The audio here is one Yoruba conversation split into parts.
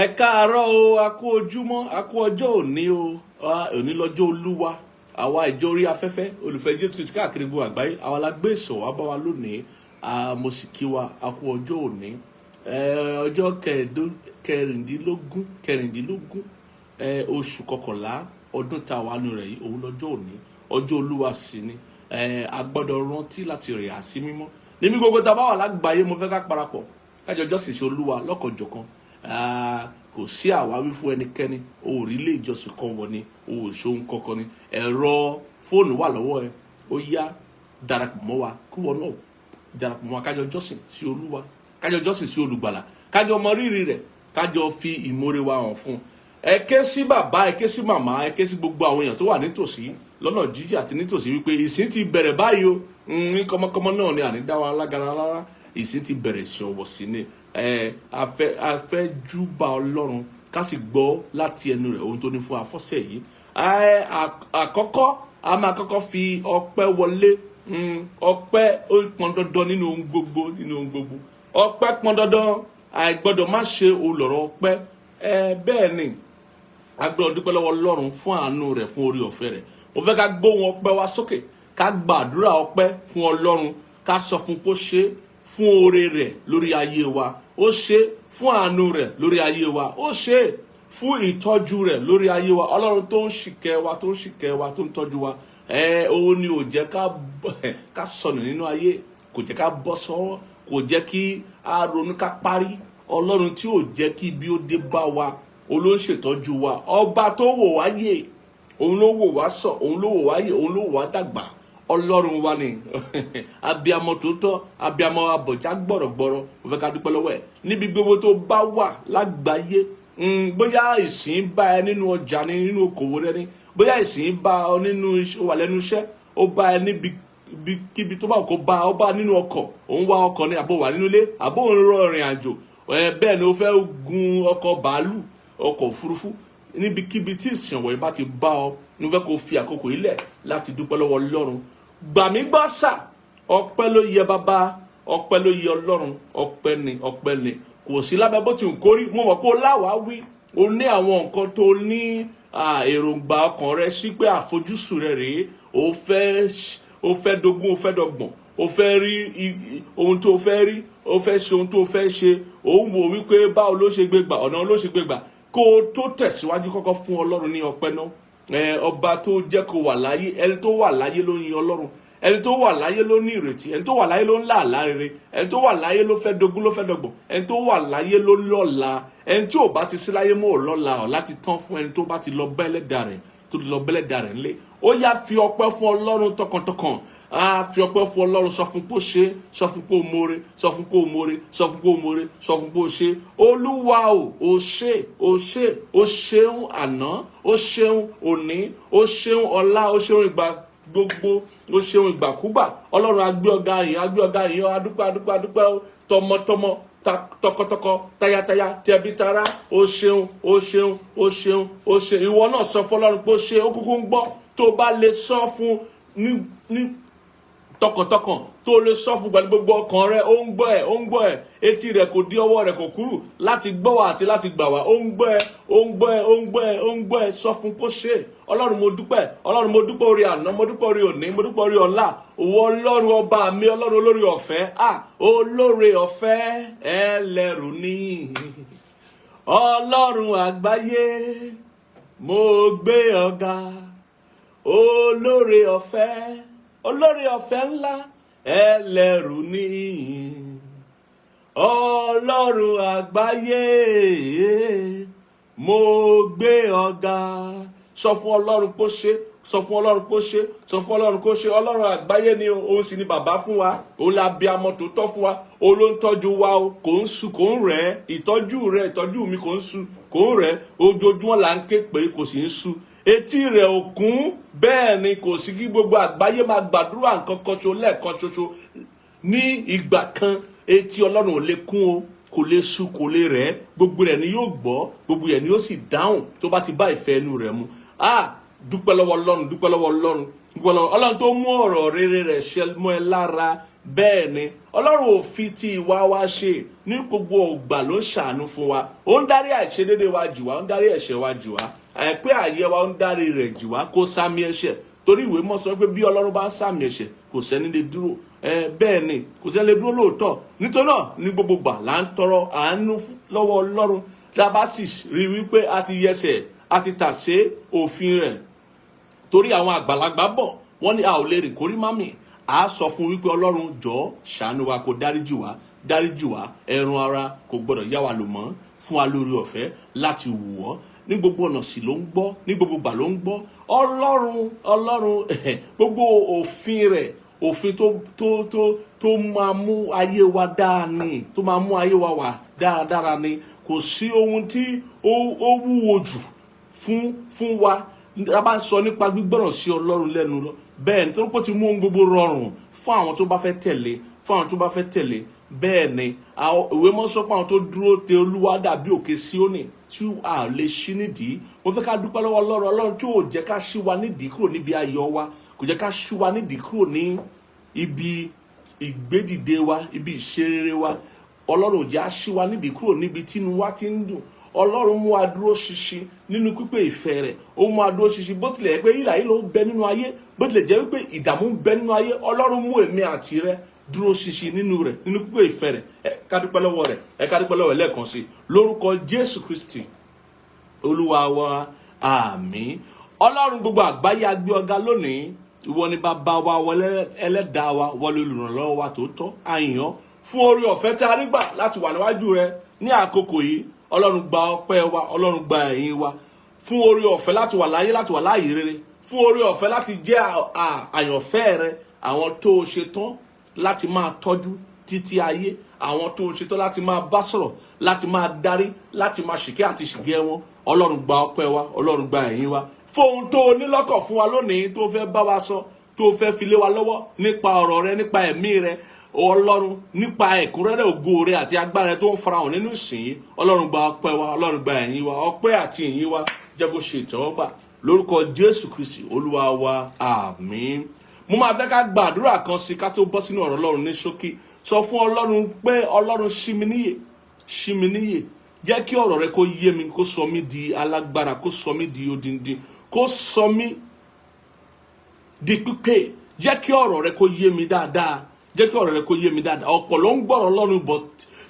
Ẹ káàárọ̀ o, a kú ojúmọ́, a kú ọjọ́ òní o. Òní lọ́jọ́ Olúwa. Àwa ìjọ orí afẹ́fẹ́ olùfẹ́ Jésù Kristi káàkiri gbogbo àgbáyé, àwa la gbé ìsọ̀ wá bá wa lónìí. Mo sì kí wa, a kú ọjọ́ òní. Ọjọ́ kẹrìndínlógún oṣù kọkànlá ọdún tá a wà nù rẹ̀ yìí, òun lọ́jọ́ òní, ọjọ́ Olúwa sì ni. A gbọ́dọ̀ rántí láti rẹ̀ á sí mímọ́ níbi gbogbo tá a bá wà lágbàáyé. Mo fẹ́ ká parapọ̀ kájọ jọ́sìn sí Olúwa lọ́kànjọ̀kan. Kò sí àwáwí fún ẹnikẹ́ni. O ò rí ilé ìjọsìn kan wọ̀ ni o ò ṣohun kankan ni. Ẹ̀rọ fóònù wà lọ́wọ́ ẹ, ó yá, darapọ̀ mọ́ wa, kí wọ́n náà darapọ̀ mọ́ wa, kájọ jọ́sìn sí Olúwa, kájọ jọ́sìn sí Olùgbàlà, kájọ mọ rírì rẹ̀, kájọ fi ìmoore wa hàn fún un. Ẹ ké sí bàbá, ẹ ké sí màmá, ẹ ké sí gbogbo àwọn èèyàn tó wà nítòsí, lọ́nà jíjìn àti nítòsí, wípé ìsìn ti bẹ̀rẹ̀ báyìí o. Ní kọ́mọkọ́mọ náà ni, àní dá wa lágara rárá. Ìsìn ti bẹ̀rẹ̀, sí ọ̀wọ̀ sí ni. Ẹ a fẹ́ júbà Ọlọ́run, ká sì gbọ́ láti ẹnu rẹ̀ ohun tó ní fún afọ́sẹ̀ yìí. Àkọ́kọ́, a máa kọ́kọ́ fi ọpẹ́ wọlé. Ọpẹ́ ó pọn dandan nínú ohun gbogbo, nínú ohun gbogbo ọpẹ́ pọn dandan. Àìgbọ́dọ̀ má ṣe olọ̀rọ̀ ọpẹ́. Bẹ́ẹ̀ ni, a gbọ́dọ̀ dúpẹ́ lọ́wọ́ Ọlọ́run fún àánú rẹ̀, fún orí ọ̀fẹ́ rẹ̀. Mo fẹ́ ká gbóhùn ọpẹ́ wa sókè, ká gbàdúrà ọpẹ́ fún Ọlọ́run, ká sọ fún kó ṣe fún oore rẹ̀ lórí ayé wa, ó ṣe fún àánú rẹ̀ lórí ayé wa, ó ṣe fún ìtọ́jú rẹ̀ lórí ayé wa. Ọlọ́run tó ń ṣìkẹ́ wa, tó ń ṣìkẹ́ wa, tó ń tọ́jú wa, òun ni ò jẹ́ ká sọnù nínú ayé, kò jẹ́ ká bọ́ sọ́wọ́, kò jẹ́ kí a ronú ká parí. Ọlọ́run tí ò jẹ́ kí ibi ó dé bá wa, òun ló ń ṣètọ́jú wa. Ọba tó wò wá yè, òun ló wò wá sọ, òun ló wò wá yè, òun ló wò wá dàgbà. Ọlọ́run wa ni abiamọ tó tọ́, abiamọ abọ̀já gbọ̀rọ̀gbọ̀rọ̀. Mo fẹ́ ká dúpẹ́ lọ́wọ́ ẹ̀ níbi gbogbo tó bá wà lágbàáyé. Bóyá ìsìn bá ẹ nínú ọjà ni, nínú okòwò rẹ ni, bóyá ìsìn bá ọ nínú ó wà lẹ́nu iṣẹ́, ó bá ẹ níbi kíbi tó bá kó bá ọ, bá nínú ọkọ̀, òun wá ọkọ̀ ni, àbò wà nínú ilé, àbò òun rọ ìrìn àjò ẹ, bẹ́ẹ̀ ni ó fẹ́ gun ọkọ̀ bàálù, ọkọ̀ òfurufú, níbikíbi tí ìsìn wọ̀nyí bá ti bá ọ, ní fẹ́ kó fi àkókò yìí lẹ̀ láti dúpẹ́ lọ́wọ́ Ọlọ́run. Gbà mí gbọ́ sà, ọpẹ́ ló yẹ bàbá, ọpẹ́ ló yẹ Ọlọ́run, ọpẹ́ ni, ọpẹ́ ni. Kò sí lábẹ́ bó ti ń kórí. Mo mọ̀ pé ó láwàá wí, o ní àwọn nǹkan tó ní èròǹgbà ọkàn rẹ sí pé àfojúsùn rẹ rèé. O fẹ́ dógún, o fẹ́ dọ́gbọ̀n, o fẹ́ rí ohun tó fẹ́ rí, o fẹ́ ṣe ohun tó fẹ́ ṣe. O ń wò wípé báwo ló ṣe gbé gbà, ọ̀nà ló ṣe gbé gbà. Kó o tó tẹ̀síwájú, kọ́kọ́ fún Ọlọ́run ní ọpẹ́ náà. Ọba tó jẹ́ kó wà láyé, ẹni tó wà láyé ló ń yin Ọlọ́run, ẹni tó wà láyé ló ní ìrètí, ẹni tó wà láyé ló ń là àlá rere, ẹni tó wà láyé ló fẹ́ dógún, ló fẹ́ dọ́gbọ̀n, ẹni tó wà láyé ló lọ́la. Ẹni tí ò bá ti sí láyé mọ́ ò lọ́la. Ọ̀ láti tán fún ẹni tó bá ti lọ bẹ́lẹ́dà rẹ̀, tó ti lọ bẹ́lẹ́dà rẹ̀ ńlé. Ó yá, fi ọpẹ́ fún Ọlọ́run tọkàntọkàn. A fi ọpẹ́ fún Ọlọ́run, sọ fún pé ó ṣe, sọ fún pé ó mọ̀re, sọ fún pé ó mọ̀re, sọ fún pé ó mọ̀re, sọ fún pé ó ṣe. Olúwa o, ó ṣe, ó ṣe, ó ṣeun àná, ó ṣeun òní, ó ṣeun ọ̀la, ó ṣeun ìgbà gbogbo, ó ṣeun ìgbàkúgbà. Ọlọ́run, agbé ọ̀gá yìí, agbé ọ̀gá yìí. Adúpẹ́, adúpẹ́, adúpẹ́ o. Tọmọtọmọ, tọkọtọkọ, tayataya, tẹbitara, ó ṣeun, ó ṣeun, ó ṣeun, ó ṣe. Ìwọ náà sọ fún Ọlọ́run pé ó ṣe. Ó kúkú ń gbọ́. Tó bá lè sọ fún ní tọkàntọkàn, tó lè sọ fún pẹ̀lú gbogbo ọkàn rẹ, ó ń gbọ́ ẹ, ó ń gbọ́ ẹ. Etí rẹ kò dí, ọwọ́ rẹ kò kúrú láti gbọ́ wá àti láti gbà wá. Ó ń gbọ́ ẹ, ó ń gbọ́ ẹ, ó ń gbọ́ ẹ, ó ń gbọ́ ẹ. Sọ fún kó ṣe. Ọlọ́run, mo dúpẹ́. Ọlọ́run, mo dúpẹ́ orí àná, mo dúpẹ́ orí òní, mo dúpẹ́ orí ọ̀la. Òwò Ọlọ́run ọba mi, Ọlọ́run olórí ọ̀fẹ́, ah, olóore ọ̀fẹ́ ẹlẹ́rù ní Ọlọ́run àgbáyé, mo gbé ọ̀gá. Olóore ọ̀fẹ́, olóore ọ̀fẹ́ ńlá, ẹlẹ́rù ní Ọlọ́run àgbáyé, mo gbé ọ̀gá. Sọ fún Ọlọ́run kó ṣe, sọ fún Ọlọ́run kó ṣe, sọ fún Ọlọ́run kó ṣe. Ọlọ́run àgbáyé ni, òun sì ni bàbá fún wa, òun la bí amọ tó tọ́ fún wa, òun ló ń tọ́jú wa o. Kò ń su, kò ń rẹ̀. Ìtọ́jú rẹ̀, ìtọ́jú mi, kò ń su, kò ń rẹ̀. Ojoojúmọ́ là ń ké pé kò sì ń su, etí rẹ̀ ò kún. Bẹ́ẹ̀ ni, kò sí kí gbogbo àgbáyé máa gbàdúrà nǹkan kan ṣo lẹ́ẹ̀kan ṣoṣo ní ìgbà kan, etí Ọlọ́run ò lè kún o, kò lè su, kò lè rẹ̀. Gbogbo rẹ̀ ni yóò gbọ́, gbogbo rẹ̀ ni yóò sì dáhùn tó bá ti bá ìfẹ́ inú rẹ̀ mu. Ah, Dúpẹ́ lọ́wọ́ Ọlọ́run, dúpẹ́ lọ́wọ́ Ọlọ́run, dúpẹ́ lọ́wọ́ Ọlọ́run tó mú ọ̀rọ̀ rere rẹ̀ ṣẹ mọ́ ẹ lára. Bẹ́ẹ̀ ni, Ọlọ́run ò fi ti ìwà wa ṣe. Ní gbogbo ògbà ló ń ṣàánú fún wa. Ó ń dárí àìṣedéédé wa jì wá, ó ń dárí ẹ̀ṣẹ̀ wa jì wá, àìpé àyè wa, ó ń dárí rẹ̀ jì wá. Kó sámi ẹ̀ṣẹ̀, torí ìwé mọ́ sọ pé bí Ọlọ́run bá ń sàmì ẹ̀ṣẹ̀, kò sẹ́ni lè dúró. Bẹ́ẹ̀ ni, kò sẹ́ni lè dúró lóòótọ́. Nítorí náà, ní gbogbo gbà là ń tọrọ àánú lọ́wọ́ Ọlọ́run. Tí a bá sì rí wípé a ti yẹsẹ̀, a ti tà sé òfin rẹ̀, torí àwọn àgbàlagbà bọ̀ wọ́n ní a ò lè rìn kórí mami, a sọ fún wípé, "Ọlọ́run, jọ̀ọ́ ṣàánú wa, kó dáríjì wá, dáríjì wá. Ẹran ara kò gbọdọ̀ yá wa lò mọ́. Fún wa lórí ọ̀fẹ́ láti wù ọ́." Ní gbogbo ọ̀nà sì ló ń gbọ́, ní gbogbo gbà ló ń gbọ́. Ọlọ́run, Ọlọ́run, gbogbo òfin rẹ̀, òfin tó máa mú ayé wa dáa ni, tó máa mú ayé wa wà dáradára ni. Kò sí ohun tí ó wúwo jù fún wa a bá ń sọ nípa gbígbọ́ràn sí Ọlọ́run lẹ́nu lọ. Bẹ́ẹ̀ ni, torí pé ó ti mú ohun gbogbo rọrùn fún àwọn tó bá fẹ́ tẹ̀lé, fún àwọn tó bá fẹ́ tẹ̀lé. Bẹ́ẹ̀ ni, àwọn ìwé mọ́ sọ pé àwọn tó dúró de Olúwa dàbí òkè Síónì tí a lè ṣí nídìí. Mo fẹ́ ká dúpẹ́ lọ́wọ́ Ọlọ́run, Ọlọ́run tí ò jẹ́ ká ṣí wa nídìí kúrò níbi ayọ̀ wa, kò jẹ́ ká ṣí wa nídìí kúrò ní ibi ìgbédìde wa, ibi ìṣerere wa. Ọlọ́run ò jẹ́ á ṣí wa nídìí kúrò níbi tínú wa ti ń dùn. Ọlọ́run mú wa dúró ṣinṣin nínú pípé ìfẹ́ rẹ̀. Ó mú wa dúró ṣinṣin bó tilẹ̀ jẹ́ pé ìlà yìí ló ń bẹ nínú ayé, bó tilẹ̀ jẹ́ wípé ìdààmú ń bẹ nínú ayé. Ọlọ́run mú èmi àti rẹ dúró ṣinṣin nínú rẹ̀, nínú pípé ìfẹ́ rẹ̀. Ẹ ká dúpẹ́ lọ́wọ́ rẹ̀, ẹ ká dúpẹ́ lọ́wọ́ rẹ̀ lẹ́ẹ̀kan sí i. Lórúkọ Jésù Kristi Olúwa wa, àmín. Ọlọ́run gbogbo àgbáyé, a gbé ọ ga lónìí. Ìwọ ni bàbá wa, wọlé ẹlẹ́dàá wa, wọlé olùrànlọ́wọ́ wa tòótọ́. Àyàn fún orí ọ̀fẹ́ tí a rí gbà láti wà níwájú rẹ ní àkókò yìí. Ọlọ́run, gba ọpẹ́ wa. Ọlọ́run, gba ẹ̀yìn wa fún orí ọ̀fẹ́ láti wà láyé, láti wà láàyè rere, fún orí ọ̀fẹ́ láti jẹ́ àyànfẹ́ rẹ, àwọn tó o ṣe tán láti máa tọ́jú títí ayé, àwọn tó o ṣetán láti máa bá sọ̀rọ̀, láti máa darí, láti máa ṣìkẹ́ àti ṣìgẹ́ wọn. Ọlọ́run, gba ọpẹ́ wa. Ọlọ́run, gba ẹ̀yìn wa fún ohun tó o ní lọ́kàn fún wa lónìí, tó fẹ́ bá wa sọ, tó fẹ́ fi lé wa lọ́wọ́ nípa ọ̀rọ̀ rẹ, nípa ẹ̀mí rẹ, Ọlọ́run, nípa ẹ̀kúnrẹ́rẹ́ ògo rẹ àti agbára rẹ tó ń farahàn nínú ìsìn yìí. Ọlọ́run, gba ọpẹ́ wa. Ọlọ́run, gba ẹ̀yìn wa. Ọpẹ́ àti ìyìn wa, jẹ́ kó ṣe ìtẹ́wọ́gbà. Lórúkọ Jésù Kristi Olúwa wa, àmín. Mo máa fẹ́ ká gbàdúrà kan sí ká tó bọ́ sínú ọ̀rọ̀ Ọlọ́run ní ṣókí. Sọ fún Ọlọ́run pé, "Ọlọ́run, ṣí mi níyè, ṣí mi níyè. Jẹ́ kí ọ̀rọ̀ rẹ kó yé mi, kó sọ mí di alágbára, kó sọ mí di odindi, kó sọ mí di pípé. Jẹ́ kí ọ̀rọ̀ rẹ kó yé mi dáadáa, jẹ́ kí ọ̀rọ̀ rẹ kó yé mi dáadáa." Ọ̀pọ̀ ló ń gbọ́rọ̀ Ọlọ́run bọ̀,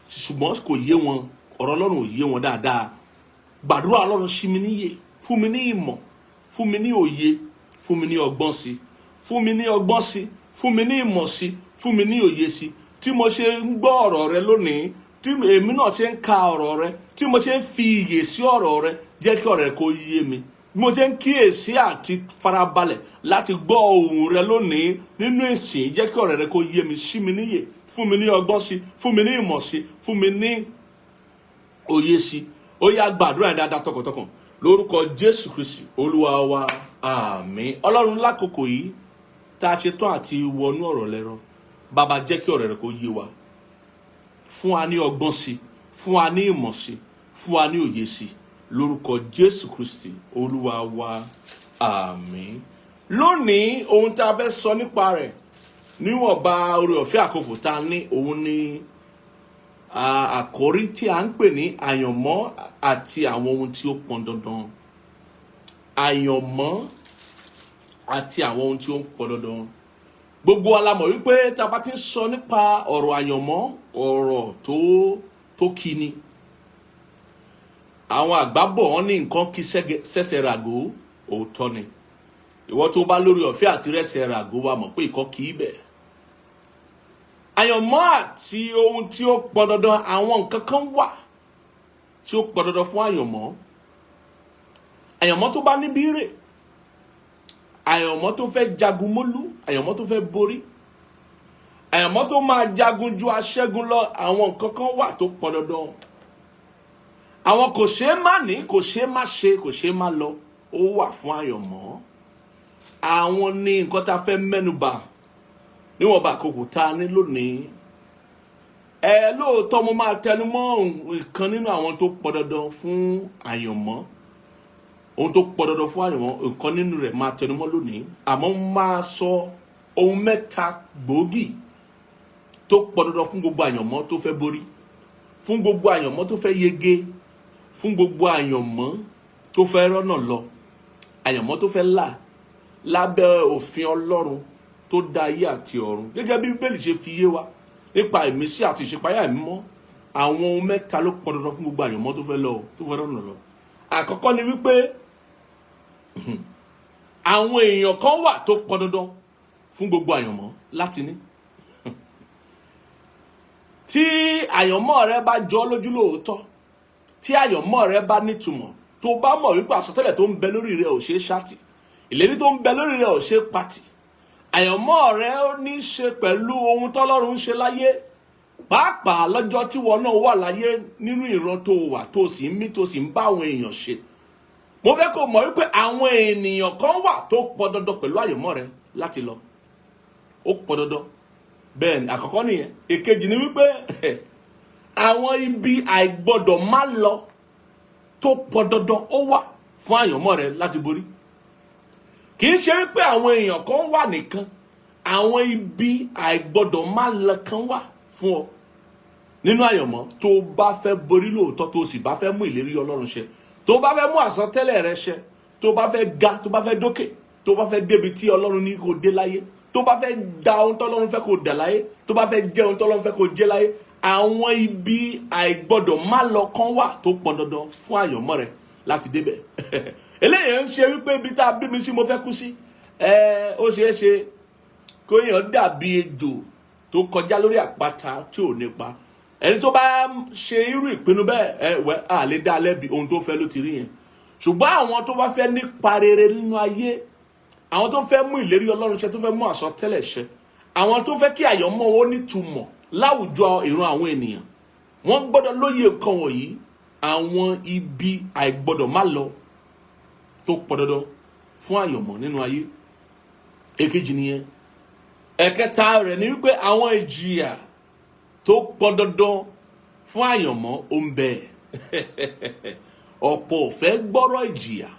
ṣùgbọ́n kò yé wọn. Ọ̀rọ̀ Ọlọ́run ò yé wọn dáadáa. Gbàdúrà: "Ọlọ́run, ṣí mi níyè, fún mi ní ìmọ̀, fún mi ní òye, fún mi ní ọgbọ́n sí, fún mi ní ọgbọ́n sí, fún mi ní ìmọ̀ sí, fún mi ní òye sí. Tí mo ṣe ń gbọ́ ọ̀rọ̀ rẹ lónìí, tí èmi náà ṣe ń ka ọ̀rọ̀ rẹ, tí mo ṣe ń fi iyè sí ọ̀rọ̀ rẹ, jẹ́ kí ọ̀rọ̀ rẹ kó yé mi. Bí mo ṣe ń kíyèsí àti farabalẹ̀ láti gbọ́ ohùn rẹ lónìí nínú ìsìn, jẹ́ kí ọ̀rọ̀ rẹ kó yé mi. Ṣí mi níyè, fún mi ní ọgbọ́n sí, fún mi ní ìmọ̀ sí, fún mi ní òye sí." Ó yá, gbàdúrà yẹn dáadáa tọkàntọkàn. Lórúkọ Jésù Kristi Olúwa wa, àmín. Ọlọ́run, lákòókò yìí tá a ṣe tán àti wọnú ọ̀rọ̀ lẹ́rọ, Bàbá, jẹ́ kí ọ̀rọ̀ rẹ kó yé wa. Fún wa ní ọgbọ́n sí, fún wa ní ìmọ̀ sí, fún wa ní òye sí. Lórúkọ Jésù Kristi Olúwa wa, àmín. Lónìí, ohun tá a fẹ́ sọ nípa rẹ̀ níwọ̀nba oore ọ̀fẹ́ àkókò tá a ní, òun ni àkórí tí a ń pè ní àyànmọ́ àti àwọn ohun tí ó pọn dandan. Àyànmọ́ àti àwọn ohun tí ó pọn dandan. Gbogbo wa la mọ̀ wípé tá a bá ti ń sọ nípa ọ̀rọ̀ àyànmọ́, ọ̀rọ̀ tó kíni. Àwọn àgbà bọ̀, wọ́n ní nǹkan kí sẹ́sẹ̀ ràgó. Òótọ́ ni. Ìwọ tó bá lórí ọ̀fẹ́ àti rẹ́sẹ̀ ràgó wa mọ̀ pé ìkọ́ kì í bẹ̀. Àyànmọ́ àti ohun tí ó pọn dandan. Àwọn nǹkan kan wà tí ó pọn dandan fún àyànmọ́. Àyànmọ́ tó bá níbí rè, àyànmọ́ tó fẹ́ jagun mólú, àyànmọ́ tó fẹ́ borí, àyànmọ́ tó máa jagun ju aṣẹ́gun lọ, àwọn nǹkan kan wà tó pọn dandan, àwọn kò ṣeé má ní, kò ṣeé má ṣe, kò ṣeé má lọ, ó wà fún àyànmọ́. Àwọn ní nǹkan tá a fẹ́ mẹ́nubà níwọ̀nba àkókò tá a ní lónìí. Ẹ lóòótọ́, mo máa tẹnu mọ́ ìkan nínú àwọn tó pọn dandan fún àyànmọ́. Ohun tó pọ̀ dandan fún àyànmọ́, nǹkan nínú rẹ̀ máa tẹnumọ́ lónìí, àmọ́ máa sọ ohun mẹ́ta gbòógì tó pọ̀ dandan fún gbogbo àyànmọ́ tó fẹ́ borí, fún gbogbo àyànmọ́ tó fẹ́ yege, fún gbogbo àyànmọ́ tó fẹ́ rọ́nà lọ, àyànmọ́ tó fẹ́ là lábẹ́ òfin Ọlọ́run tó dá ayé àti ọ̀run, gẹ́gẹ́ bí Bíbélì ṣe fi yé wa nípa ìmísí àti ìṣípayá mímọ́. Àwọn ohun mẹ́ta ló pọ̀ dandan fún gbogbo àyànmọ́ tó fẹ́ lọ, tó fẹ́ rọ́nà lọ. Àkọ́kọ́ ni wípé àwọn èèyàn kan wà tó pọ̀ dandan fún gbogbo àyànmọ́ láti ní. Tí àyànmọ́ rẹ bá jọ lójú lóòótọ́, tí àyànmọ́ rẹ bá nítumọ̀, tó bá mọ̀ wípé àsọtẹ́lẹ̀ tó ń bẹ lórí rẹ ò ṣeé ṣáàtì, ìlérí tó ń bẹ lórí rẹ ò ṣeé patì, àyànmọ́ rẹ ó ní í ṣe pẹ̀lú ohun tọ́lọ́run ń ṣe láyé, pàápàá lọ́jọ́ tí wọn náà wà láyé, nínú ìran tó wà, tó sì ń mí, tó sì ń bá àwọn èèyàn ṣe. Mo fẹ́ kó mọ̀ wípé àwọn ènìyàn kan wà tó pọ̀ dandan pẹ̀lú àyànmọ́ rẹ láti lọ. Ó pọ̀ dandan bẹ́ẹ̀ ni. Àkọ́kọ́ nìyẹn. Èkejì ni wípé àwọn ibi àìgbọ́dọ̀ má lọ tó pọ̀ dandan ó wà fún àyànmọ́ rẹ láti borí. Kì í ṣe wípé àwọn èèyàn kan wà nìkan, àwọn ibi àìgbọ́dọ̀ má lọ kan wà fún ọ nínú àyànmọ́ tó bá fẹ́ borí lóòótọ́, tó sì bá fẹ́ mú ìlérí Ọlọ́run ṣẹ, tó bá fẹ́ mú àsọtẹ́lẹ̀ rẹ ṣẹ, tó bá fẹ́ ga, tó bá fẹ́ dókè, tó bá fẹ́ débi tí Ọlọ́run ní kó dé láyé, tó bá fẹ́ da ohun tọ́lọ́run fẹ́ kó dà láyé, tó bá fẹ́ jẹ́ ohun tọ́lọ́run fẹ́ kó jẹ́ láyé. Àwọn ibi àìgbọ́dọ̀ má lọ kan wà tó pọn dandan fún àyànmọ́ rẹ láti débẹ̀. Eléyìí ń ṣe wípé ibi tá a bí mi sí mo fẹ́ kú sí. Ẹ ó ṣeé ṣe kó èèyàn dàbí ejò tó kọjá lórí àpáta tí ò nípa. Ẹni tó bá ṣe irú ìpinnu bẹ́ẹ̀, ẹ wẹ́ à lè dá lẹ́bi, ohun tó fẹ́ ló ti rí yẹn. Ṣùgbọ́n àwọn tó bá fẹ́ nípa rere nínú ayé, àwọn tó fẹ́ mú ìlérí Ọlọ́run ṣẹ, tó fẹ́ mú àsọtẹ́lẹ̀ ṣẹ, àwọn tó fẹ́ kí àyànmọ́ wọn nítumọ̀ láwùjọ ìran àwọn ènìyàn, wọ́n gbọ́dọ̀ lóye nǹkan wọ̀nyí: àwọn ibi àìgbọ́dọ̀ má lọ tó pọ̀ dandan fún àyànmọ́ nínú ayé. Èkejì nìyẹn. Ẹ̀kẹta rẹ̀ ni wípé àwọn ìjìyà tó pọ̀ dandan fún àyànmọ́ ó ń bẹ. Ọ̀pọ̀ ò fẹ́ gbọ́rọ̀ ìjìyà,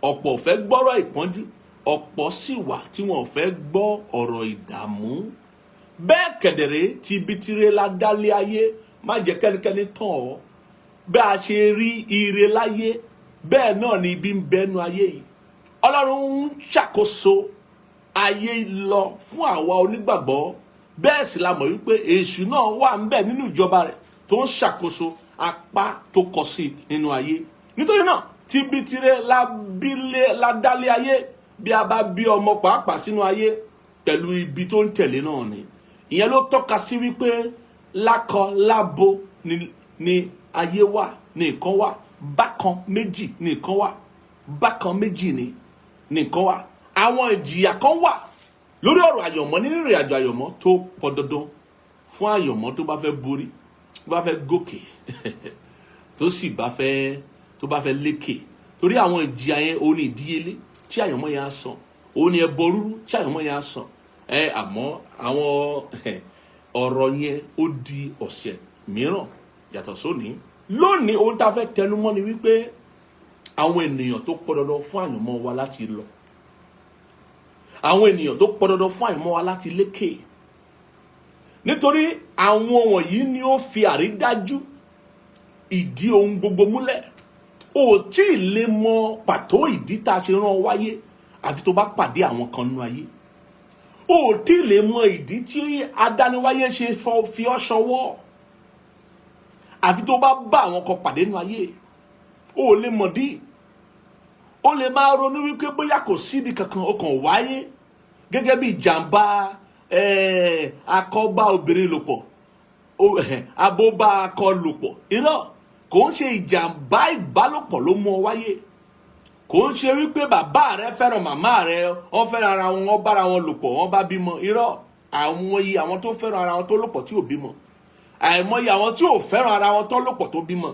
ọ̀pọ̀ ò fẹ́ gbọ́rọ̀ ìpọ́njú, ọ̀pọ̀ sì wà tí wọ́n ò fẹ́ gbọ́ ọ̀rọ̀ ìdààmú. Bẹ́ẹ̀ kẹ̀dẹ̀rẹ́, ti ibi tirẹ̀ la dálé ayé. Má jẹ́ kẹ́nikẹ́ni tàn ọ́. Bí a ṣe rí ire láyé, bẹ́ẹ̀ náà ni ibi ń bẹ́nu ayé yìí. Ọlọ́run ń ṣàkóso ayé lọ fún àwa onígbàgbọ́, bẹ́ẹ̀ sì la mọ̀ wípé èṣù náà wà ń bẹ nínú ìjọba rẹ̀ tó ń ṣàkóso apá tó kọ sí nínú ayé. Nítorí náà, tíbi tirẹ̀ la dálé ayé. Bí a bá bí ọmọ pàápàá sínú ayé, pẹ̀lú ibi tó ń tẹ̀lé náà ni. Ìyẹn ló tọ́ka sí wípé lákọ lábo ni ayé wà, ní nǹkan wà bákan méjì, ní nǹkan wà bákan méjì, ní nǹkan wà. Àwọn ìjìyà kan wà lórí ọ̀rọ̀ àyànmọ́, nínú ìrìn àjò àyànmọ́, tó pọ̀ dandan fún àyànmọ́ tó bá fẹ́ borí, tó bá fẹ́ gòkè, tó sì bá fẹ́ tó bá fẹ́ lékè. Torí àwọn ìjìyà yẹn, òun ní ìdíyelé tí àyànmọ́ yẹn á san, òun ní ẹbọ rúrú tí àyànmọ́ yẹn á san. Ẹ àmọ́ àwọn ọ̀rọ̀ yẹn, ó di ọ̀sẹ̀ mìíràn yàtọ̀ sóní. Lónìí, ohun tá a fẹ́ tẹnu mọ́ ni wípé àwọn ènìyàn tó pọ̀ dandan fún àyànmọ́ wa láti lọ, àwọn ènìyàn tó pọ̀ dandan fún àyànmọ́ wa láti lékè, nítorí àwọn wọ̀nyí ni ó fi àrídájú ìdí ohun gbogbo múlẹ̀. O ò tí ì lè mọ pàtó ìdí tá a ṣe rán ọ wáyé àfi tó bá pàdé àwọn kan nínú ayé. O ò tí ì lè mọ ìdí tí adániwáyé ṣe fi ọ́ ṣọwọ́ àfi tó bá bá àwọn kan pàdé nínú ayé. O ò lè mọ̀ dí. O lè máa ronú wípé bóyá kò sídìí kankan, o kàn wáyé gẹ́gẹ́ bí ìjàmbá, akọ bá obìnrin lò pọ̀, abo bá akọ lò pọ̀. Irọ́, kò ń ṣe ìjàmbá ìbálòpọ̀ ló mú ọ wáyé. Kò ń ṣe wípé bàbá rẹ fẹ́ràn màmá rẹ, wọ́n fẹ́ràn ara wọn, wọ́n bára wọn lò pọ̀, wọ́n bá bímọ. Irọ́. Àwọn iye àwọn tó fẹ́ràn ara wọn tó lò pọ̀ tí ò bímọ, àìmọye àwọn tí ò fẹ́ràn ara wọn tó lò pọ̀ tó bímọ.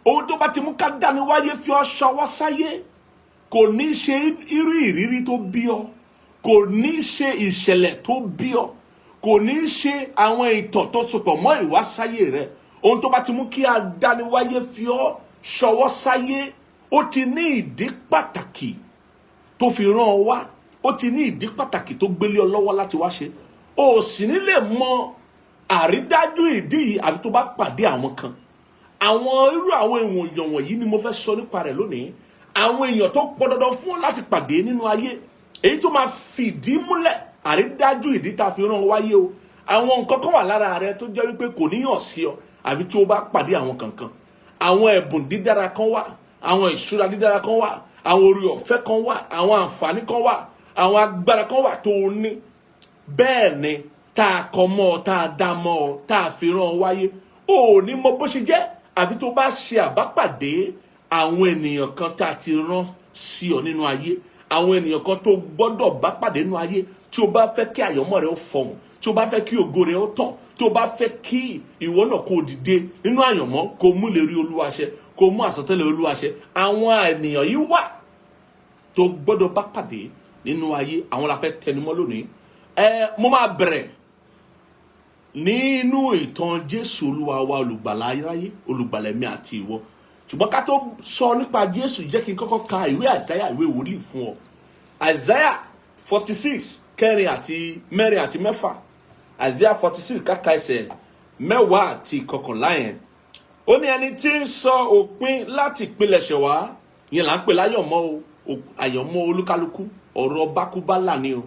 Ohun tó bá ti mú ká dáni wáyé fi ọ́ ṣọwọ́ sáyé kò ní ṣe irú ìrírí tó bí ọ, kò ní ṣe ìṣẹ̀lẹ̀ tó bí ọ, kò ní ṣe àwọn ìtàn tó sopọ̀ mọ́ ìwásáyé rẹ. Ohun tó bá ti mú kí adániwáyé fi ọ́ ṣọwọ́ sáyé, Ó ti ní ìdí pàtàkì tó fi rán ọ wá. Ó ti ní ìdí pàtàkì tó gbélé ọ lọ́wọ́ láti wá ṣe. O sì ní lè mọ àrídájú ìdí yìí àfi tó bá pàdé àwọn kan. Àwọn irú àwọn èèyàn wọ̀nyí ni mo fẹ́ sọ nípa rẹ̀ lónìí, àwọn èèyàn tó pọn dandan fún láti pàdé nínú ayé, èyí tó máa fìdí múlẹ̀ àrídájú ìdí tá a fi rán ọ wáyé o. Àwọn nǹkan kan wà lára rẹ tó jẹ́ wípé kò ní hàn sí ọ àfi tí o bá pàdé àwọn kankan. Àwọn ẹ̀bùn dídára kan wà, àwọn ìṣúra dídára kan wà, àwọn orí ọ̀fẹ́ kan wà, àwọn àǹfààní kan wà, àwọn agbára kan wà tó o ní. Bẹ́ẹ̀ ni, tá a kọ mọ́ ọ, tá a dá mọ́ ọ, tá a fi rán ọ wáyé, o ò ní mọ bó ṣe jẹ́ àfi tó bá ṣe àbápàdé àwọn ènìyàn kan tá a ti rán sí ọ nínú ayé, àwọn ènìyàn kan tó gbọ́dọ̀ bá pàdé nínú ayé. Tí o bá fẹ́ kí àyànmọ́ rẹ ó fọhùn, tí o bá fẹ́ kí ògo rẹ ó tàn, tí o bá fẹ́ kí ìwọ náà kó o dìde nínú àyànmọ́, kó o mú ìlérí Olúwa ṣẹ, kó o mú àsọtẹ́lẹ̀ Olúwa ṣẹ, àwọn ènìyàn yìí wà tó gbọ́dọ̀ bá pàdé nínú ayé. Àwọn la fẹ́ tẹnumọ́ lónìí. Mo máa bẹ̀rẹ̀ nínú ìtàn Jésù Olúwa wa, olùgbàlà aráyé, olùgbàlà èmi àti ìwọ. Ṣùgbọ́n ká tó sọ nípa Jésù, jẹ́ kí n kọ́kọ́ ka ìwé Àìsáyà, ìwé wòlíì fún ọ. Àìsáyà 46, kẹrin àti mẹ́rin àti mẹ́fà. Àìsáyà 46, ká ka ẹsẹ̀ 10 àti 11 yẹn. Ó ní, ẹni tí ń sọ òpin láti ìpilẹ̀ṣẹ̀ wá. Yẹn là ń pè láyọ̀mọ́ o. Àyànmọ́ olúkálukú, ọ̀rọ̀ bákúbálà ni o,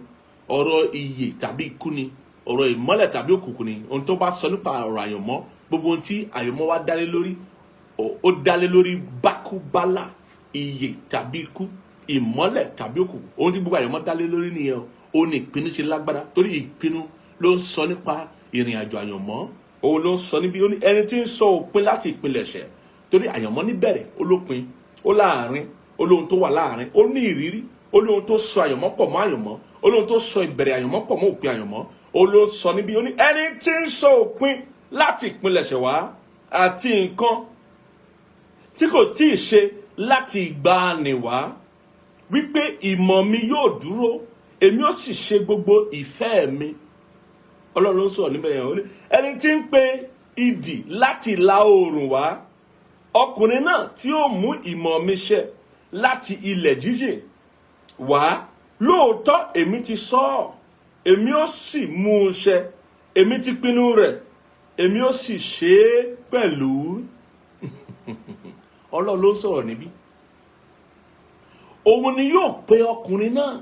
ọ̀rọ̀ ìyè tàbí ikú ni, ọ̀rọ̀ ìmọ́lẹ̀ tàbí òkùnkùn ni. Ohun tó bá sọ nípa ọ̀rọ̀ àyànmọ́, gbogbo ohun tí àyànmọ́ wa dálé lórí, ó dálé lórí bákúbálà, ìyè tàbí ikú, ìmọ́lẹ̀ tàbí òkùnkùn. Ohun tí gbogbo àyànmọ́ dálé lórí nìyẹn o. Ó ní ìpinnu ṣe lágbára, torí ìpinnu ló ń sọ nípa ìrìn àjò àyànmọ́. Òun ló ń sọ níbi. Ó ní ẹni tí ń sọ òpin láti ìpilẹ̀ṣẹ̀, torí àyànmọ́ níbẹ̀rẹ̀, ó lópin, ó láàrin, ó lóhun tó wà láàrin, ó ní ìrírí, ó lóhun tó sọ àyànmọ́ pọ̀ mọ́ àyànmọ́, ó lóhun tó sọ ìbẹ̀rẹ̀ àyànmọ́ pọ̀ mọ́ òpin àyànmọ́. Ó ló sọ níbi. Ó ní ẹni tí ń sọ òpin láti ìpilẹ̀ṣẹ̀ wá, àti nǹkan tí kò tí ì ṣe láti ìgbàanì wá, wípé ìmọ̀ mi yóò dúró, èmi ó sì ṣe gbogbo ìfẹ́ mi. Ọlọ́run ló ń sọ̀rọ̀ níbẹ̀ yẹn. Ó ní ẹni tí ń pe idì láti ìlà oòrùn wá, ọkùnrin náà tí ó mú ìmọ̀ mi ṣẹ láti ilẹ̀ jíjìn wá. Lóòótọ́, èmi ti sọ ọ́, èmi ó sì mú un ṣẹ. Èmi ti pinnu rẹ̀, èmi ó sì ṣe é pẹ̀lú. Ọlọ́run ló ń sọ̀rọ̀ níbí. Òun ni yóò pe ọkùnrin náà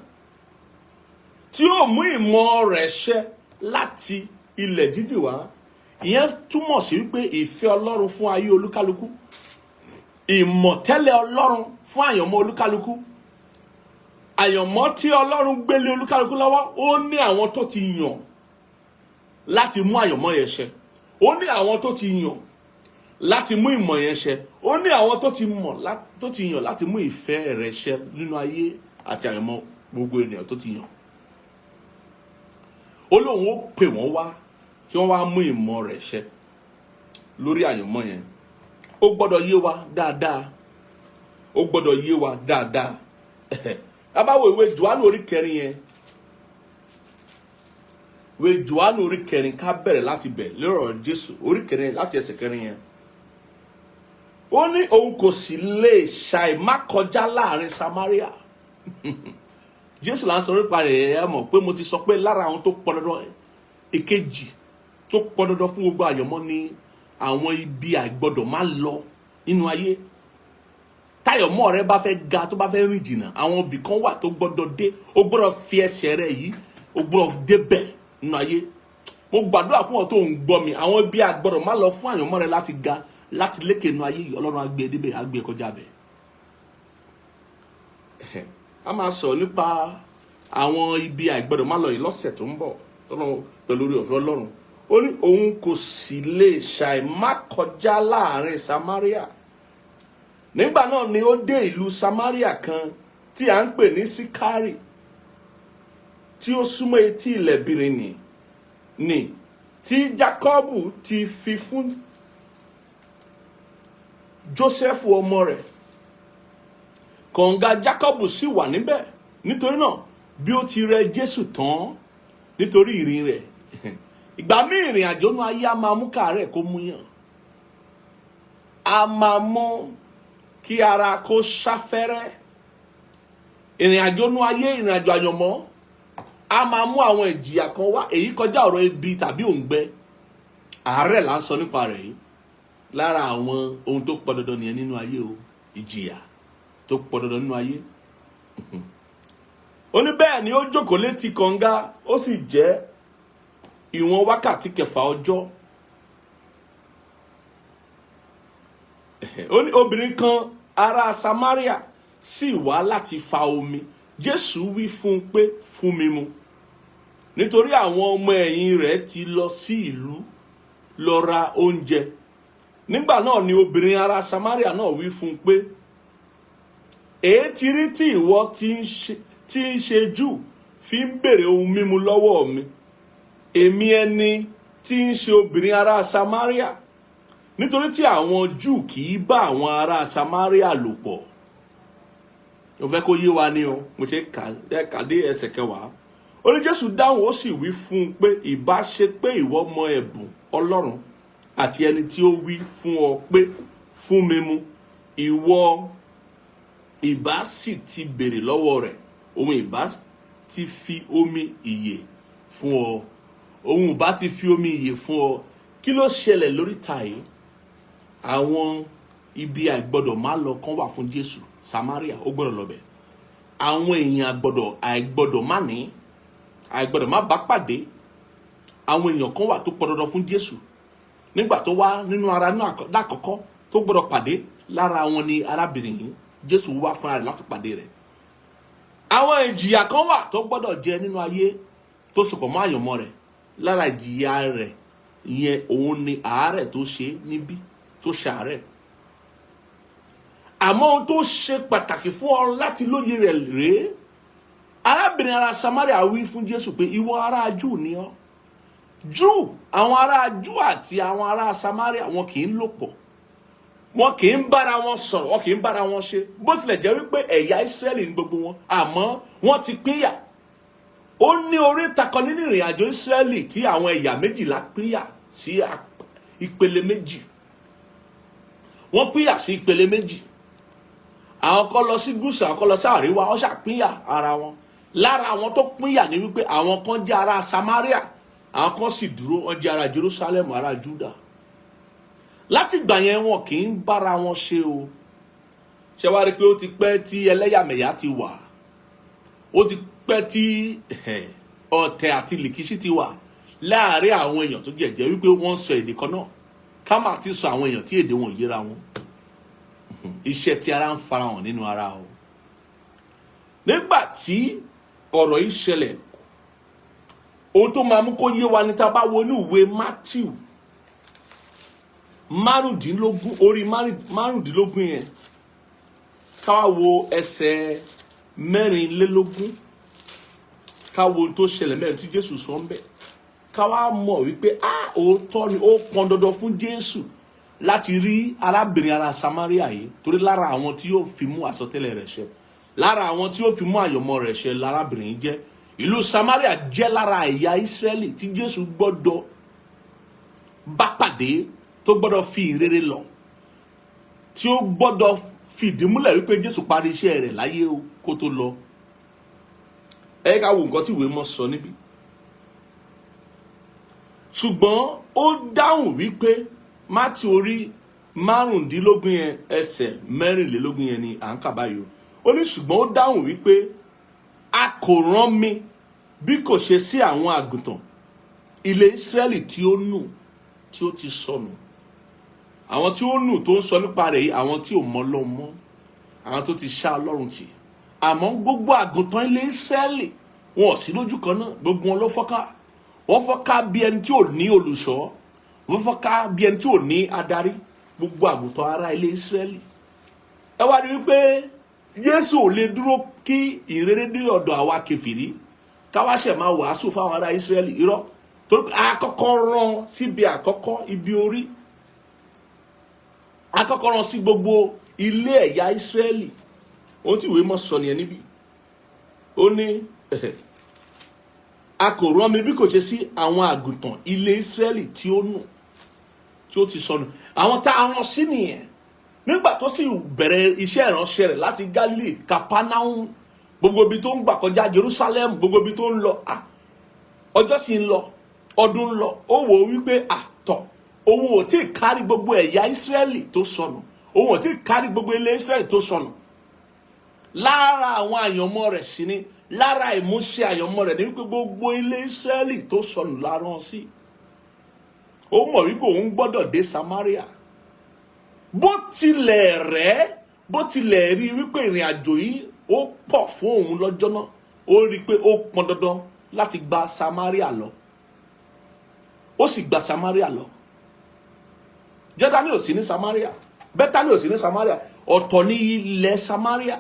tí yóò mú ìmọ̀ rẹ̀ ṣẹ láti ilẹ̀ jíjìn wá. Ìyẹn túmọ̀ sí wípé ìfẹ́ Ọlọ́run fún ayé olúkálukú, ìmọ̀tẹ́lẹ̀ Ọlọ́run fún àyànmọ́ olúkálukú, àyànmọ́ tí Ọlọ́run gbélé olúkálukú lọ́wọ́, ó ní àwọn tó ti yàn láti mú àyànmọ́ yẹn ṣẹ, ó ní àwọn tó ti yàn láti mú ìmọ̀ yẹn ṣẹ, ó ní àwọn tó ti mọ̀ tó ti yàn láti mú ìfẹ́ rẹ̀ ṣẹ nínú ayé àti àyànmọ́ gbogbo ènìyàn tó ti yàn. Ó lóun ó pè wọ́n wá kí wọ́n wá mú ìmọ̀ rẹ̀ ṣẹ lórí àyànmọ́ yẹn. Ó gbọ́dọ̀ yé wa dáadáa, ó gbọ́dọ̀ yé wa dáadáa. A bá wo ìwé Jòhánù orí 4 yẹn, ìwé Jòhánù orí 4, ká bẹ̀rẹ̀ láti bẹ̀ lọ́rọ̀ Jésù, orí 4 láti ẹsẹ̀ 4 yẹn. Ó ní òun kò sì lè ṣàì má kọjá láàrin Samaria. Jésù là ń sọ nípa rẹ̀. Ẹ mọ̀ pé mo ti sọ pé lára àwọn tó pọn dandan, èkejì tó pọn dandan fún gbogbo àyànmọ́ ní àwọn ibi àìgbọ́dọ̀ má lọ nínú ayé. Táyọ̀mọ́ rẹ bá fẹ́ ga, tó bá fẹ́ rìn jìnnà, àwọn ibì kan wà tó gbọ́dọ̀ dé. O gbọ́dọ̀ fi ẹsẹ̀ rẹ yìí, o gbọ́dọ̀ débẹ̀ nínú ayé. Mo gbàdúrà fún ọ tó ń gbọ́ mi, àwọn ibi àgbọ́dọ̀ má lọ fún àyànmọ́ rẹ láti ga, láti lékè nínú ayé yìí, Ọlọ́run á gbé e débẹ̀, á gbé e kọjá bẹ̀. A máa sọ̀rọ̀ nípa àwọn ibi àìgbọ́dọ̀ má lọ yìí lọ́sẹ̀ tó ń bọ̀ tọ́nà pẹ̀lú orí ọ̀fẹ́ Ọlọ́run. Ó ní òun kò sì lè ṣàì má kọjá láàrin Samaria. Nígbà náà ni ó dé ìlú Samaria kan tí à ń pè ní Síkárì, tí ó súnmọ́ etí ilẹ̀ bìrìnì ní tí Jákọ́bù ti fi fún Jósẹ́fù ọmọ rẹ̀. Kànga Jákọ́bù sì wà níbẹ̀. Nítorí náà, bí ó ti rẹ Jésù tán nítorí ìrìn rẹ̀, ìgbà míì ìrìn àjò nú ayé á máa mú káàárẹ̀ kó mú yàn, á máa mú Kí ara kó sáfẹ́rẹ́. Ìrìn àjò inú ayé, ìrìn àjò àyànmọ́, a máa mú àwọn ìjìyà kan wá. Èyí kọjá ọ̀rọ̀ ebi tàbí òǹgbẹ. Àárẹ̀ là ń sọ nípa rẹ̀ yìí. Lára àwọn ohun tó pọ̀ dandan nìyẹn nínú ayé o, ìjìyà tó pọ̀ dandan nínú ayé. Ó ní bẹ́ẹ̀ ni ó jókòó létí kànga, ó sì jẹ́ ìwọ̀n wákàtí kẹfà ọjọ́. Ó ní obìnrin kan ará Samaria sì wá láti fa omi. Jésù wí fún un pé, "Fún mi mu," nítorí àwọn ọmọ ẹ̀yìn rẹ̀ ti lọ sí ìlú lọ ra oúnjẹ. Nígbà náà ni obìnrin ará Samaria náà wí fún un pé, "Èé ti rí tí ìwọ tí ń ṣe Júù fi ń béèrè ohun mímu lọ́wọ́ mi, èmi ẹni tí ń ṣe obìnrin ará Samaria?" Nítorí tí àwọn Júù kì í bá àwọn ará Samaria lò pọ̀. Mo fẹ́ kó yé wa ní o, mo ṣe kà dé ẹsẹ̀ kẹwàá. Ó ní Jésù dáhùn, ó sì wí fún un pé, "Ìbá ṣe pé ìwọ mọ ẹ̀bùn Ọlọ́run àti ẹni tí ó wí fún ọ pé, 'Fún mi mu,' ìwọ ìbá sì ti béèrè lọ́wọ́ rẹ̀, òun ìbá ti fi omi ìyè fún ọ." Òun ìbá ti fi omi ìyè fún ọ. Kí ló ṣẹlẹ̀ lóríta yìí? Àwọn ibi àìgbọ́dọ̀ má lọ kan wà fún Jésù. Samaria, ó gbọ́dọ̀ lọ bẹ̀. Àwọn èèyàn àìgbọ́dọ̀ má ní, àìgbọ́dọ̀ má bá pàdé. Àwọn èèyàn kan wà tó pọn dandan fún Jésù nígbà tó wá nínú ara lákọ̀ọ́kọ́ tó gbọ́dọ̀ pàdé. Lára wọn ni arábìnrin yìí. Jésù wá fúnra rẹ̀ láti pàdé rẹ̀. Àwọn ìjìyà kan wà tó gbọ́dọ̀ jẹ nínú ayé tó sopọ̀ mọ́ àyànmọ́ rẹ̀. Lára ìjìyà rẹ̀ yẹn, òun ni àárẹ̀ tó ṣe níbí, tó ṣàárẹ̀. Àmọ́ ohun tó ṣe pàtàkì fún ọ láti lóye rẹ̀ rèé. Arábìnrin ará Samaria wí fún Jésù pé, "Ìwọ ará Júù ni ọ́." Júù, àwọn ará Júù àti àwọn ará Samaria, wọn kì í lò pọ̀, wọn kì í bára wọn sọ̀rọ̀, wọn kì í bára wọn ṣe. Bó tilẹ̀ jẹ́ wípé ẹ̀yà Ísírẹ́lì ní gbogbo wọn, àmọ́ wọ́n ti pínyà. Ó ní oríta kan nínú ìrìn àjò Ísírẹ́lì tí àwọn ẹ̀yà méjìlá pínyà sí ìpele méjì. Wọ́n pínyà sí ìpele méjì. Àwọn kan lọ sí gúúsù, àwọn kan lọ sí àríwá. Wọ́n ṣàpínyà ara wọn. Lára àwọn tó pínyà ní wípé àwọn kan jẹ́ ará Samaria, àwọn kan sì dúró, wọ́n jẹ́ ará Jerusalem, ará Juda. Láti ìgbà yẹn, wọn kì í bára wọn ṣe o. Ṣé wàá rí i pé ó ti pẹ́ tí ẹlẹ́yàmẹ̀yà ti wà, ó ti pẹ́ tí ọ̀tẹ̀ àti lìkíṣí ti wà láàárín àwọn èèyàn tó jẹ̀jẹ̀ wípé wọ́n ń sọ èdè kan náà, ká má ti sọ àwọn èèyàn tí èdè wọn ò yéra wọn. Iṣẹ́ tí ara ń farahàn nínú ara o. Nígbà tí ọ̀rọ̀ yìí ṣẹlẹ̀, ohun tó máa mú kó yé wa ní tá a bá wo inú ìwé Matthew 15, orí 15 yẹn, ká wá wo ẹsẹ̀ 24, ká wo ohun tó ṣẹlẹ̀ mẹ́rin tí Jésù sọ ń bẹ̀, ká wá mọ̀ wípé a òótọ́ ni ó pọn dandan fún Jésù láti rí arábìnrin ará Samaria yìí, torí lára àwọn tí yóò fi mú àsọtẹ́lẹ̀ rẹ̀ ṣẹ, lára àwọn tí yóò fi mú àyànmọ́ rẹ̀ ṣẹ lárábìnrin yìí jẹ́. Ìlú Samaria jẹ́ lára ẹ̀yà Ísírẹ́lì tí Jésù gbọ́dọ̀ bá pàdé, tó gbọ́dọ̀ fi ìrere lọ, tí ó gbọ́dọ̀ fìdí múlẹ̀ wípé Jésù parí iṣẹ́ rẹ̀ láyé o kó tó lọ. Ẹ ká wo nǹkan tí ìwé mọ́ sọ níbí. Ṣùgbọ́n ó dáhùn wípé, Mátíù orí 15 yẹn, ẹsẹ̀ 24 yẹn ni à ń kà báyìí o. Ó ní ṣùgbọ́n ó dáhùn wípé, "A kò rán mi bí kò ṣe sí àwọn àgùntàn ilé Ísírẹ́lì tí ó nù, tí ó ti sọnù." Àwọn tí ó nù tó ń sọ nípa rẹ̀ yìí, àwọn tí ò mọ Ọlọ́run mọ́, àwọn tó ti ṣá Ọlọ́run tì. Àmọ́ gbogbo àgùntàn ilé Ísírẹ́lì, wọn ò sí lójú kan náà. Gbogbo wọn ló fọ́nká. Wọ́n fọ́nká bí ẹni tí ò ní olùṣọ́, wọ́n fọ́nká bí ẹni tí ò ní adarí, gbogbo àgùntàn ará ilé Ísírẹ́lì. Ẹ wá rí wípé Jésù ò lè dúró kí ìrere dé ọ̀dọ̀ àwa kèfèrí, káwá ṣẹ̀ máa wàásù fáwọn ará Ísírẹ́lì. Irọ́, torí pé àkọ́kọ́ rán síbi àkọ́kọ́, ibi orí àkọ́kọ́ rán sí gbogbo ilé ẹ̀yà Ísírẹ́lì. Ohun tí ìwé mọ́ sọ nìyẹn níbí. Ó ní a kò rán mi bí kò ṣe sí àwọn àgùntàn ilé Ísírẹ́lì tí ó nù, tí ó ti sọnù. Àwọn tá a rán sí nìyẹn. Nígbà tó sì bẹ̀rẹ̀ iṣẹ́ ìránṣẹ́ rẹ̀ láti Galilee, Capernaum, gbogbo ibi tó ń gbà kọjá, Jerusalem, gbogbo ibi tó ń lọ, ọjọ́ sì ń lọ, ọdún ń lọ, ó wò ó wípé àtọ̀ òun ò tí ì kárí gbogbo ẹ̀yà Ísírẹ́lì tó sọnù, òun ò tí ì kárí gbogbo ilé Ísírẹ́lì tó sọnù. Lára àwọn àyànmọ́ rẹ̀ sí ni, lára ìmúṣẹ àyànmọ́ rẹ̀ ní wípé gbogbo ilé Ísírẹ́lì tó sọnù la rán sí. Ó mọ̀ wípé òun gbọ́dọ̀ dé Samaria. Bó tilẹ̀ rẹ̀, bó tilẹ̀ rí wípé ìrìn àjò yìí ó pọ̀ fún òun lọ́jọ́ náà, ó rí i pé ó pọn dandan láti gba Samaria lọ. Ó sì gba Samaria lọ. Jọ́dánì ò sí ní Samaria, Bẹ́tánì ò sí ní Samaria, ọ̀tọ̀ ní ilẹ̀ Samaria.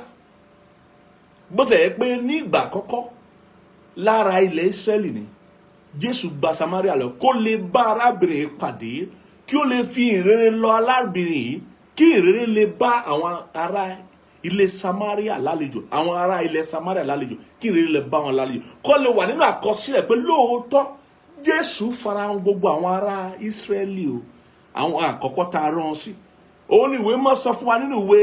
Bó tilẹ̀ jẹ́ pé ní ìgbà àkọ́kọ́ lára ilẹ̀ Ísírẹ́lì ni, Jésù gba Samaria lọ kó lè bá arábìnrin yìí pàdé, kí ó lè fi ìrere lọ arábìnrin yìí, kí ìrere lè bá àwọn ará ilé Samaria lálejò, àwọn ará ilẹ̀ Samaria lálejò, kí ìrere lè bá wọn lálejò, kó lè wà nínú àkọsílẹ̀ pé lóòótọ́ Jésù farahàn gbogbo àwọn ará Ísírẹ́lì o, àwọn àkọ́kọ́ tá a rán sí. Òun ni ìwé mọ́ sọ fún wa nínú ìwé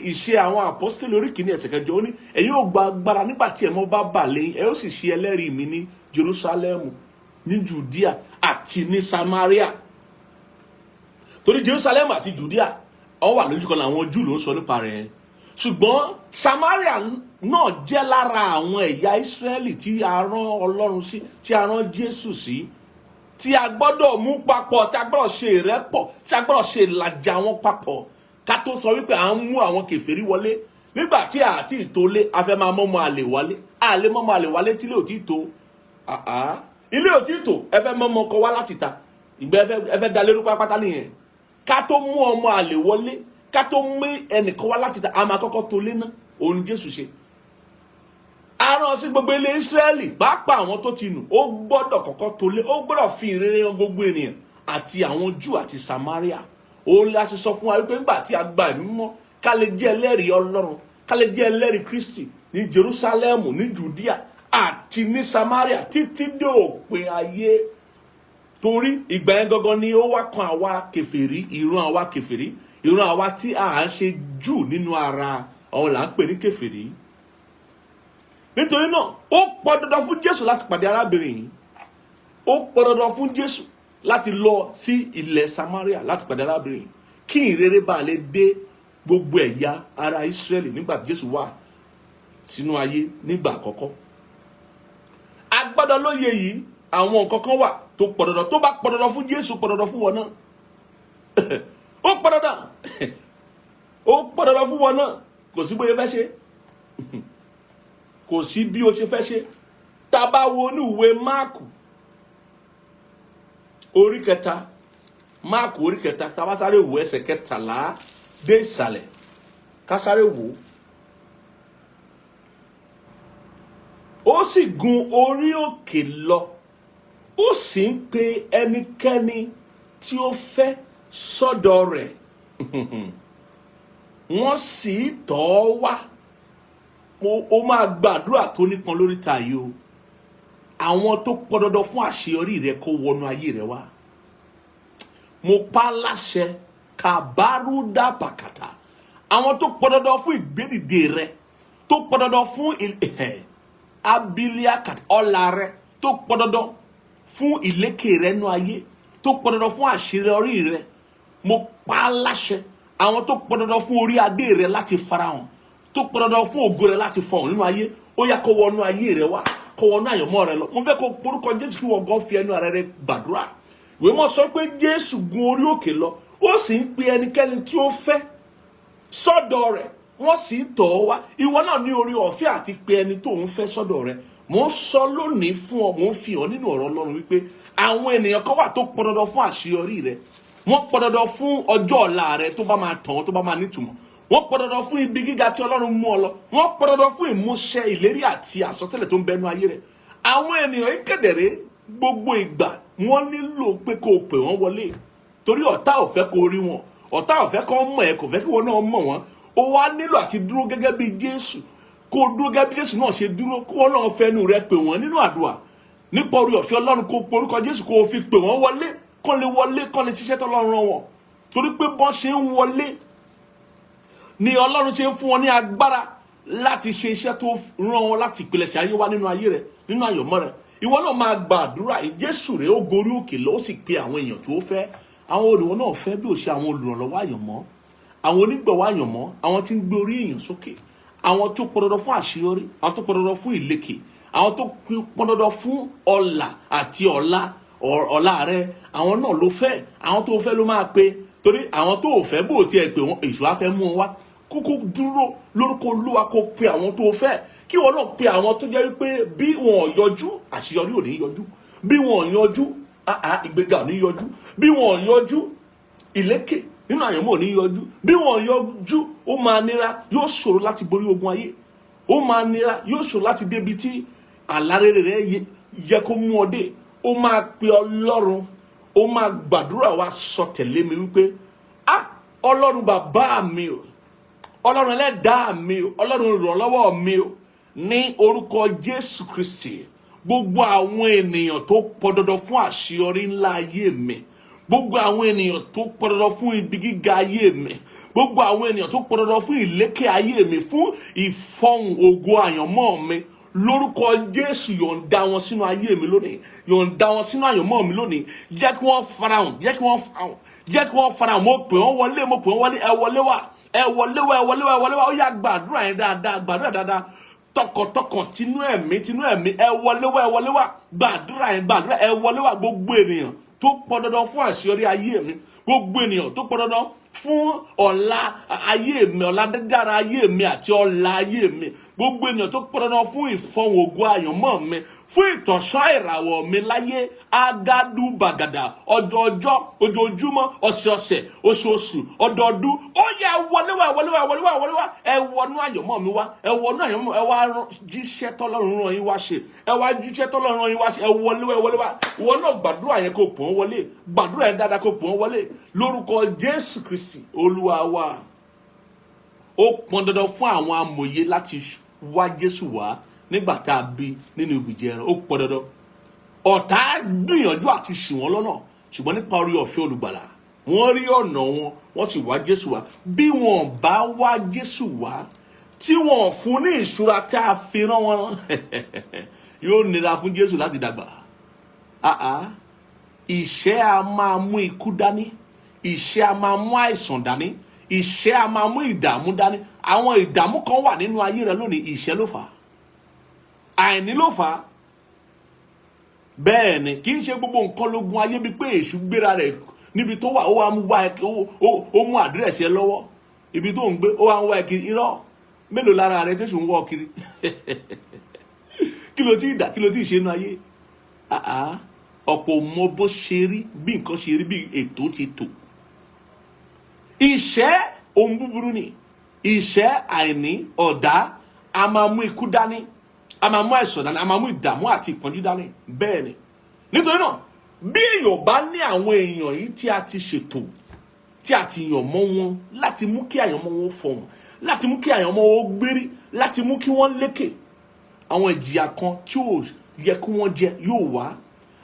Ìṣe Àwọn Àpọ́sítélì orí 1 ẹsẹ̀ 8. Ó ní, "Ẹ̀yin ó gba agbára nígbà tí Ẹ̀mí bá bà lé yín, ẹ ó sì ṣe ẹlẹ́rìí mi ní Jerusalem, ní Judea àti ní Samaria." Torí Jerusalem àti Judea wọ́n wà lójú kan, làwọn Júù ló ń sọ nípa rẹ̀, ṣùgbọ́n Samaria náà jẹ́ lára àwọn ẹ̀yà Ísírẹ́lì tí a rán Ọlọ́run sí, tí a rán Jésù sí, tí a gbọ́dọ̀ mú papọ̀, tí a gbọ́dọ̀ ṣe ìrẹ́pọ̀, tí a gbọ́dọ̀ ṣe ìlàjà wọn papọ̀, ká tó sọ wípé à ń mú àwọn kèfèrí wọlé. Nígbà tí àti ìtòlé a fẹ́ máa mọ́mọ́ àlè wálé, àlè mọ́mọ́ àlè wálé tí ilé ò tí tó. Àá, ilé ò tí tó, ẹ fẹ́ mọ́mọ́ kọ wá láti ta ìgbẹ́, ẹ fẹ́ da lérú pátápátá nìyẹn. Ká tó mú ọmọ àlè wọlé, ká tó mú ẹnìkan wá láti ta, a máa kọ́kọ́ tó lé ná. Òun Jésù ṣe aràn sí gbogbo ilé Ísírẹ́lì, pàápàá àwọn tó ti nù. Ó gbọ́dọ̀ kọ́kọ́ tó lé, ó gbọ́dọ̀ fi ìrere hàn gbogbo ènìyàn, àti àwọn Júù àti Samaria. Òun la ṣe sọ fún wa wípé nígbà tí a gba Ẹ̀mí Mímọ́, ká lè jẹ́ ẹlẹ́rìí Ọlọ́run, ká lè jẹ́ ẹlẹ́rìí Kristi ní Jerusalem, ní Judea àti ní Samaria, títí dé òpin ayé. Torí ìgbà yẹn gangan ni ó wá kan àwa kèfèrí, ìran àwa kèfèrí, ìran àwa tí à ń ṣe Júù nínú ara, àwọn là ń pè ní kèfèrí. Nítorí náà, ó pọn dandan fún Jésù láti pàdé arábìnrin yìí. Ó pọn dandan fún Jésù láti lọ sí ilẹ̀ Samaria láti pàdé arábìnrin yìí, kí ìrere bá lè dé gbogbo ẹ̀yà ara Ísírẹ́lì nígbà tí Jésù wà sínú ayé nígbà àkọ́kọ́. A gbọ́dọ̀ lóye yìí. Àwọn nǹkan kan wà tó pọn dandan. Tó bá pọn dandan fún Jésù, pọn dandan fún wọn náà. Ó pọn dandan, ó pọn dandan fún wọn náà. Kò sí bóyá fẹ́ ṣe, kò sí bí o ṣe fẹ́ ṣe. Tá a bá wo ní ìwé Máàkù orí 3, Máàkù orí 3, tá a bá sáré wo ẹsẹ̀ 13 dé ìsàlẹ̀, ká sáré wò ó. Ó sì gun orí òkè lọ, ó sì ń pe ẹnikẹ́ni tí ó fẹ́ sọ́dọ̀ rẹ̀, wọ́n sì tọ̀ ọ́ wá. Ó máa gbàdúrà tó nípọn lórí ta yìí o. Àwọn tó pọn dandan fún àṣeyọrí rẹ kó wọnú ayé rẹ wá, mo pa á láṣẹ, kàbárúdà pàkàtà. Àwọn tó pọn dandan fún ìgbédìde rẹ, tó pọn dandan fún abilia ọlà rẹ, tó pọn dandan fún ìlékè rẹ nú ayé, tó pọn dandan fún àṣeyọrí rẹ, mo pa á láṣẹ. Àwọn tó pọn dandan fún orí adé rẹ láti farahàn, tó pọn dandan fún ògo rẹ láti fọhùn nínú ayé, ó yá, kó wọnú ayé rẹ wá, kó wọnú àyànmọ́ rẹ lọ. Mo fẹ́ kó porúkọ Jésù, kí wọ́n gan fi ẹnu ara rẹ gbàdúrà. Ìwé mọ́ sọ pé Jésù gun orí òkè lọ, ó sì ń pe ẹnikẹ́ni tí ó fẹ́ sọ́dọ̀ rẹ̀, wọ́n sì ń tọ̀ ọ́ wá. Ìwọ náà ní orí ọ̀fẹ́ àti pe ẹni tó ń fẹ́ sọ́dọ̀ rẹ̀. Mò ń sọ lónìí fún ọ, mò ń fi hàn nínú ọ̀rọ̀ Ọlọ́run wípé àwọn ènìyàn kan wà tó pọn dandan fún àṣeyọrí rẹ. Wọ́n pọn dandan fún ọjọ́ ọ̀la rẹ tó bá máa tàn, tó bá máa nítumọ̀. Wọ́n pọn dandan fún ibi gíga tí Ọlọ́run mú ọ lọ. Wọ́n pọn dandan fún ìmúṣẹ ìlérí àti àsọtẹ́lẹ̀ tó ń bẹnu ayé rẹ. Àwọn ènìyàn yìí kedere, gbogbo ìgbà wọ́n nílò pé kó o pè wọ́n wọlé, torí ọ̀tá ò fẹ́ kó o rí wọn, ọ̀tá ò fẹ́ kó mọ̀ ẹ́, kò fẹ́ kí wọ́n náà mọ̀ wọ́n. Ó wá nílò àti dúró gẹ́gẹ́ bí Jésù, kó o dúró gẹ́gẹ́ bí Jésù náà ṣe dúró, kó wọ́n náà fẹnu rẹ pè wọ́n nínú àdúrà nípa orí ọ̀fẹ́ Ọlọ́run, kó porúkọ Jésù, kó o fi pè wọ́n wọlé, kó lè wọlé, kó lè ṣiṣẹ́ tọ́lọ́run rán wọn, torí pé bọ́n ṣe ń wọlé. Ni Ọlọ́run ṣe ń fún wọn ní agbára láti ṣe iṣẹ́ tó rán wọn láti ìpilẹ̀ṣẹ̀ ayé wá nínú ayé rẹ, nínú àyànmọ́ rẹ. Ìwọ náà máa gbàdúrà. Jésù rẹ, ó gorí òkè lọ, ó sì pe àwọn èèyàn tó fẹ́. Àwọn olùwọ́ náà fẹ́ bí ó ṣe àwọn olùrànlọ́wọ́ àyànmọ́, àwọn onígbọ̀wọ́ àyànmọ́, àwọn tí ń gbé orí èèyàn sókè, àwọn tó pọn dandan fún àṣeyọrí, àwọn tó pọn dandan fún ìlékè, àwọn tó pọn dandan fún ọlà àti ọlá ọlá rẹ. Àwọn náà ló fẹ́. Àwọn tó fẹ́ ló máa pe, torí àwọn tó fẹ́, bó tiẹ̀ pé wọn, èṣù á fẹ́ mú wọn wá. Kúkú dúró lórúkọ Olúwa, kó pe àwọn tó fẹ́, kí wọn náà pe àwọn tó jẹ́ wípé bí wọn ò yọjú, àṣeyọrí ò ní yọjú. Bí wọn ò yọjú, ìgbéga ò ní yọjú. Bí wọn ò yọjú, ìlékè nínú àyànmọ́ ò ní yọjú. Bí wọn ò yọjú, ó máa nira, yóò ṣòro láti borí ogun ayé. Ó máa nira, yóò ṣòro láti débi tí àlárere rẹ yẹ kó mú ọ dé. Ó máa pe Ọlọ́run, ó máa gbàdúrà. Wa sọ tẹ̀lé mi wípé, "Ah, Ọlọ́run bàbá mi o, Ọlọ́run ẹlẹ́dàá mi o, Ọlọ́run ìrànlọ́wọ́ mi o, ní orúkọ Jésù Kristi, gbogbo àwọn ènìyàn tó pọn dandan fún àṣeyọrí ńlá ayé mi, gbogbo àwọn ènìyàn tó pọn dandan fún ibi gíga ayé mi, gbogbo àwọn ènìyàn tó pọn dandan fún ìlékè ayé mi, fún ìfọhùn ògo àyànmọ́ mi, lórúkọ Jésù, yọ̀ǹda wọn sínú ayé mi lónìí, yọ̀ǹda wọn sínú àyànmọ́ mi lónìí. Jẹ́ kí wọ́n farahàn, jẹ́ kí wọ́n farahàn, jẹ́ kí wọ́n farahàn. Mo pè wọ́n wọlé, mo pè wọ́n wọlé. Ẹ wọlé wá, ẹ wọlé wá, ẹ wọlé wá, ẹ wọlé wá. Ó yá, gbàdúrà yẹn dáadáa, gbàdúrà dáadáa, tọkàntọkàn, tinú ẹ̀mí, tinú ẹ̀mí. Ẹ wọlé wá, ẹ wọlé wá. Gbàdúrà yẹn, gbàdúrà. Ẹ wọlé wá. Gbogbo ènìyàn tó pọn dandan fún àṣeyọrí ayé mi, gbogbo ènìyàn tó pọn dandan fún ọ̀la ayé mi, ọ̀la dídára ayé mi àti ọ̀la ayé mi, gbogbo ènìyàn tó pọn dandan fún ìfọ̀hùn ògo àyànmọ́ mi, fún ìtọ̀sán ìràwọ̀ mi láyé, agádúbàgàdà, ọjọ́ ọjọ́, ojoojúmọ́, ọ̀sẹ̀ọ̀sẹ̀, oṣooṣù, ọdọọdún, ó yẹ, ẹ wọlé wá, ẹ wọlé wá, ẹ wọlé wá, ẹ wọlé wá. Ẹ wọnú àyànmọ́ mi wá, ẹ wọnú àyànmọ́ mi. Ẹ wá jíṣẹ́ tọ́lọ́run rán yín wá ṣe, ẹ wá jíṣẹ́ tọ́lọ́run rán yín wá ṣe. Ẹ wọlé wá, ẹ wọlé wá. Ìwọ náà gbàdúrà yẹn, kó pọ̀n wọlé. Gbàdúrà yẹn dáadáa, kó pọ̀n wọlé. Lórúkọ Jésù Kristi Olúwa wa. Ó pọn dandan fún àwọn amòye láti wá Jésù wá nígbà tá a bí nínú ibùjẹ ẹran. Ó pọn dandan. Ọ̀tá gbìyànjú àti ṣì wọ́n lọ́nà, ṣùgbọ́n nípa orí ọ̀fẹ́ olùgbàlà, wọ́n rí ọ̀nà wọn, wọ́n sì wá Jésù wá. Bí wọn bá wá Jésù wá, tí wọn fún ní ìṣúra tá a fi rán wọn, yóò nira fún Jésù láti dàgbà. Ìṣẹ́ a máa mú ikú dání, ìṣẹ́ a máa mú àìsàn dání, ìṣẹ́ a máa mú ìdààmú dání. Àwọn ìdààmú kan wà nínú ayé rẹ lónìí, ìṣẹ́ ló fà á, àìní ló fà á. Bẹ́ẹ̀ ni, kì í ṣe gbogbo nǹkan lógun ayé bíi pé èṣù gbéra rẹ̀ níbi tó wà, ó wá ń wá ẹ, ó mú àdírẹ́sì ẹ lọ́wọ́, ibi tó ń gbé, ó wá ń wá ẹ kiri. Irọ́ mélòó lára rẹ tẹ̀sùn ń wọ́ kiri? Kí ló ti dà? Kí ló ti ṣe inú ayé? Ọ̀pọ̀ mọ bó ṣe rí, bí nǹkan ṣe rí, bí ètò ti tò. Ìṣẹ́ ohun búburú ni ìṣẹ́, àìní, ọ̀dá. A máa mú ikú dání, a máa mú àìsàn dání, a máa mú ìdààmú àti ìpọ́njú dání. Bẹ́ẹ̀ ni. Nítorí náà, bí èèyàn bá ní àwọn èèyàn yìí tí a ti ṣètò, tí a ti yàn mọ́ wọn láti mú kí àyànmọ́ wọn fọhùn, láti mú kí àyànmọ́ wọn gbérí, láti mú kí wọ́n lékè, àwọn ìjìyà kan tí ò yẹ kí wọ́n jẹ yóò wá.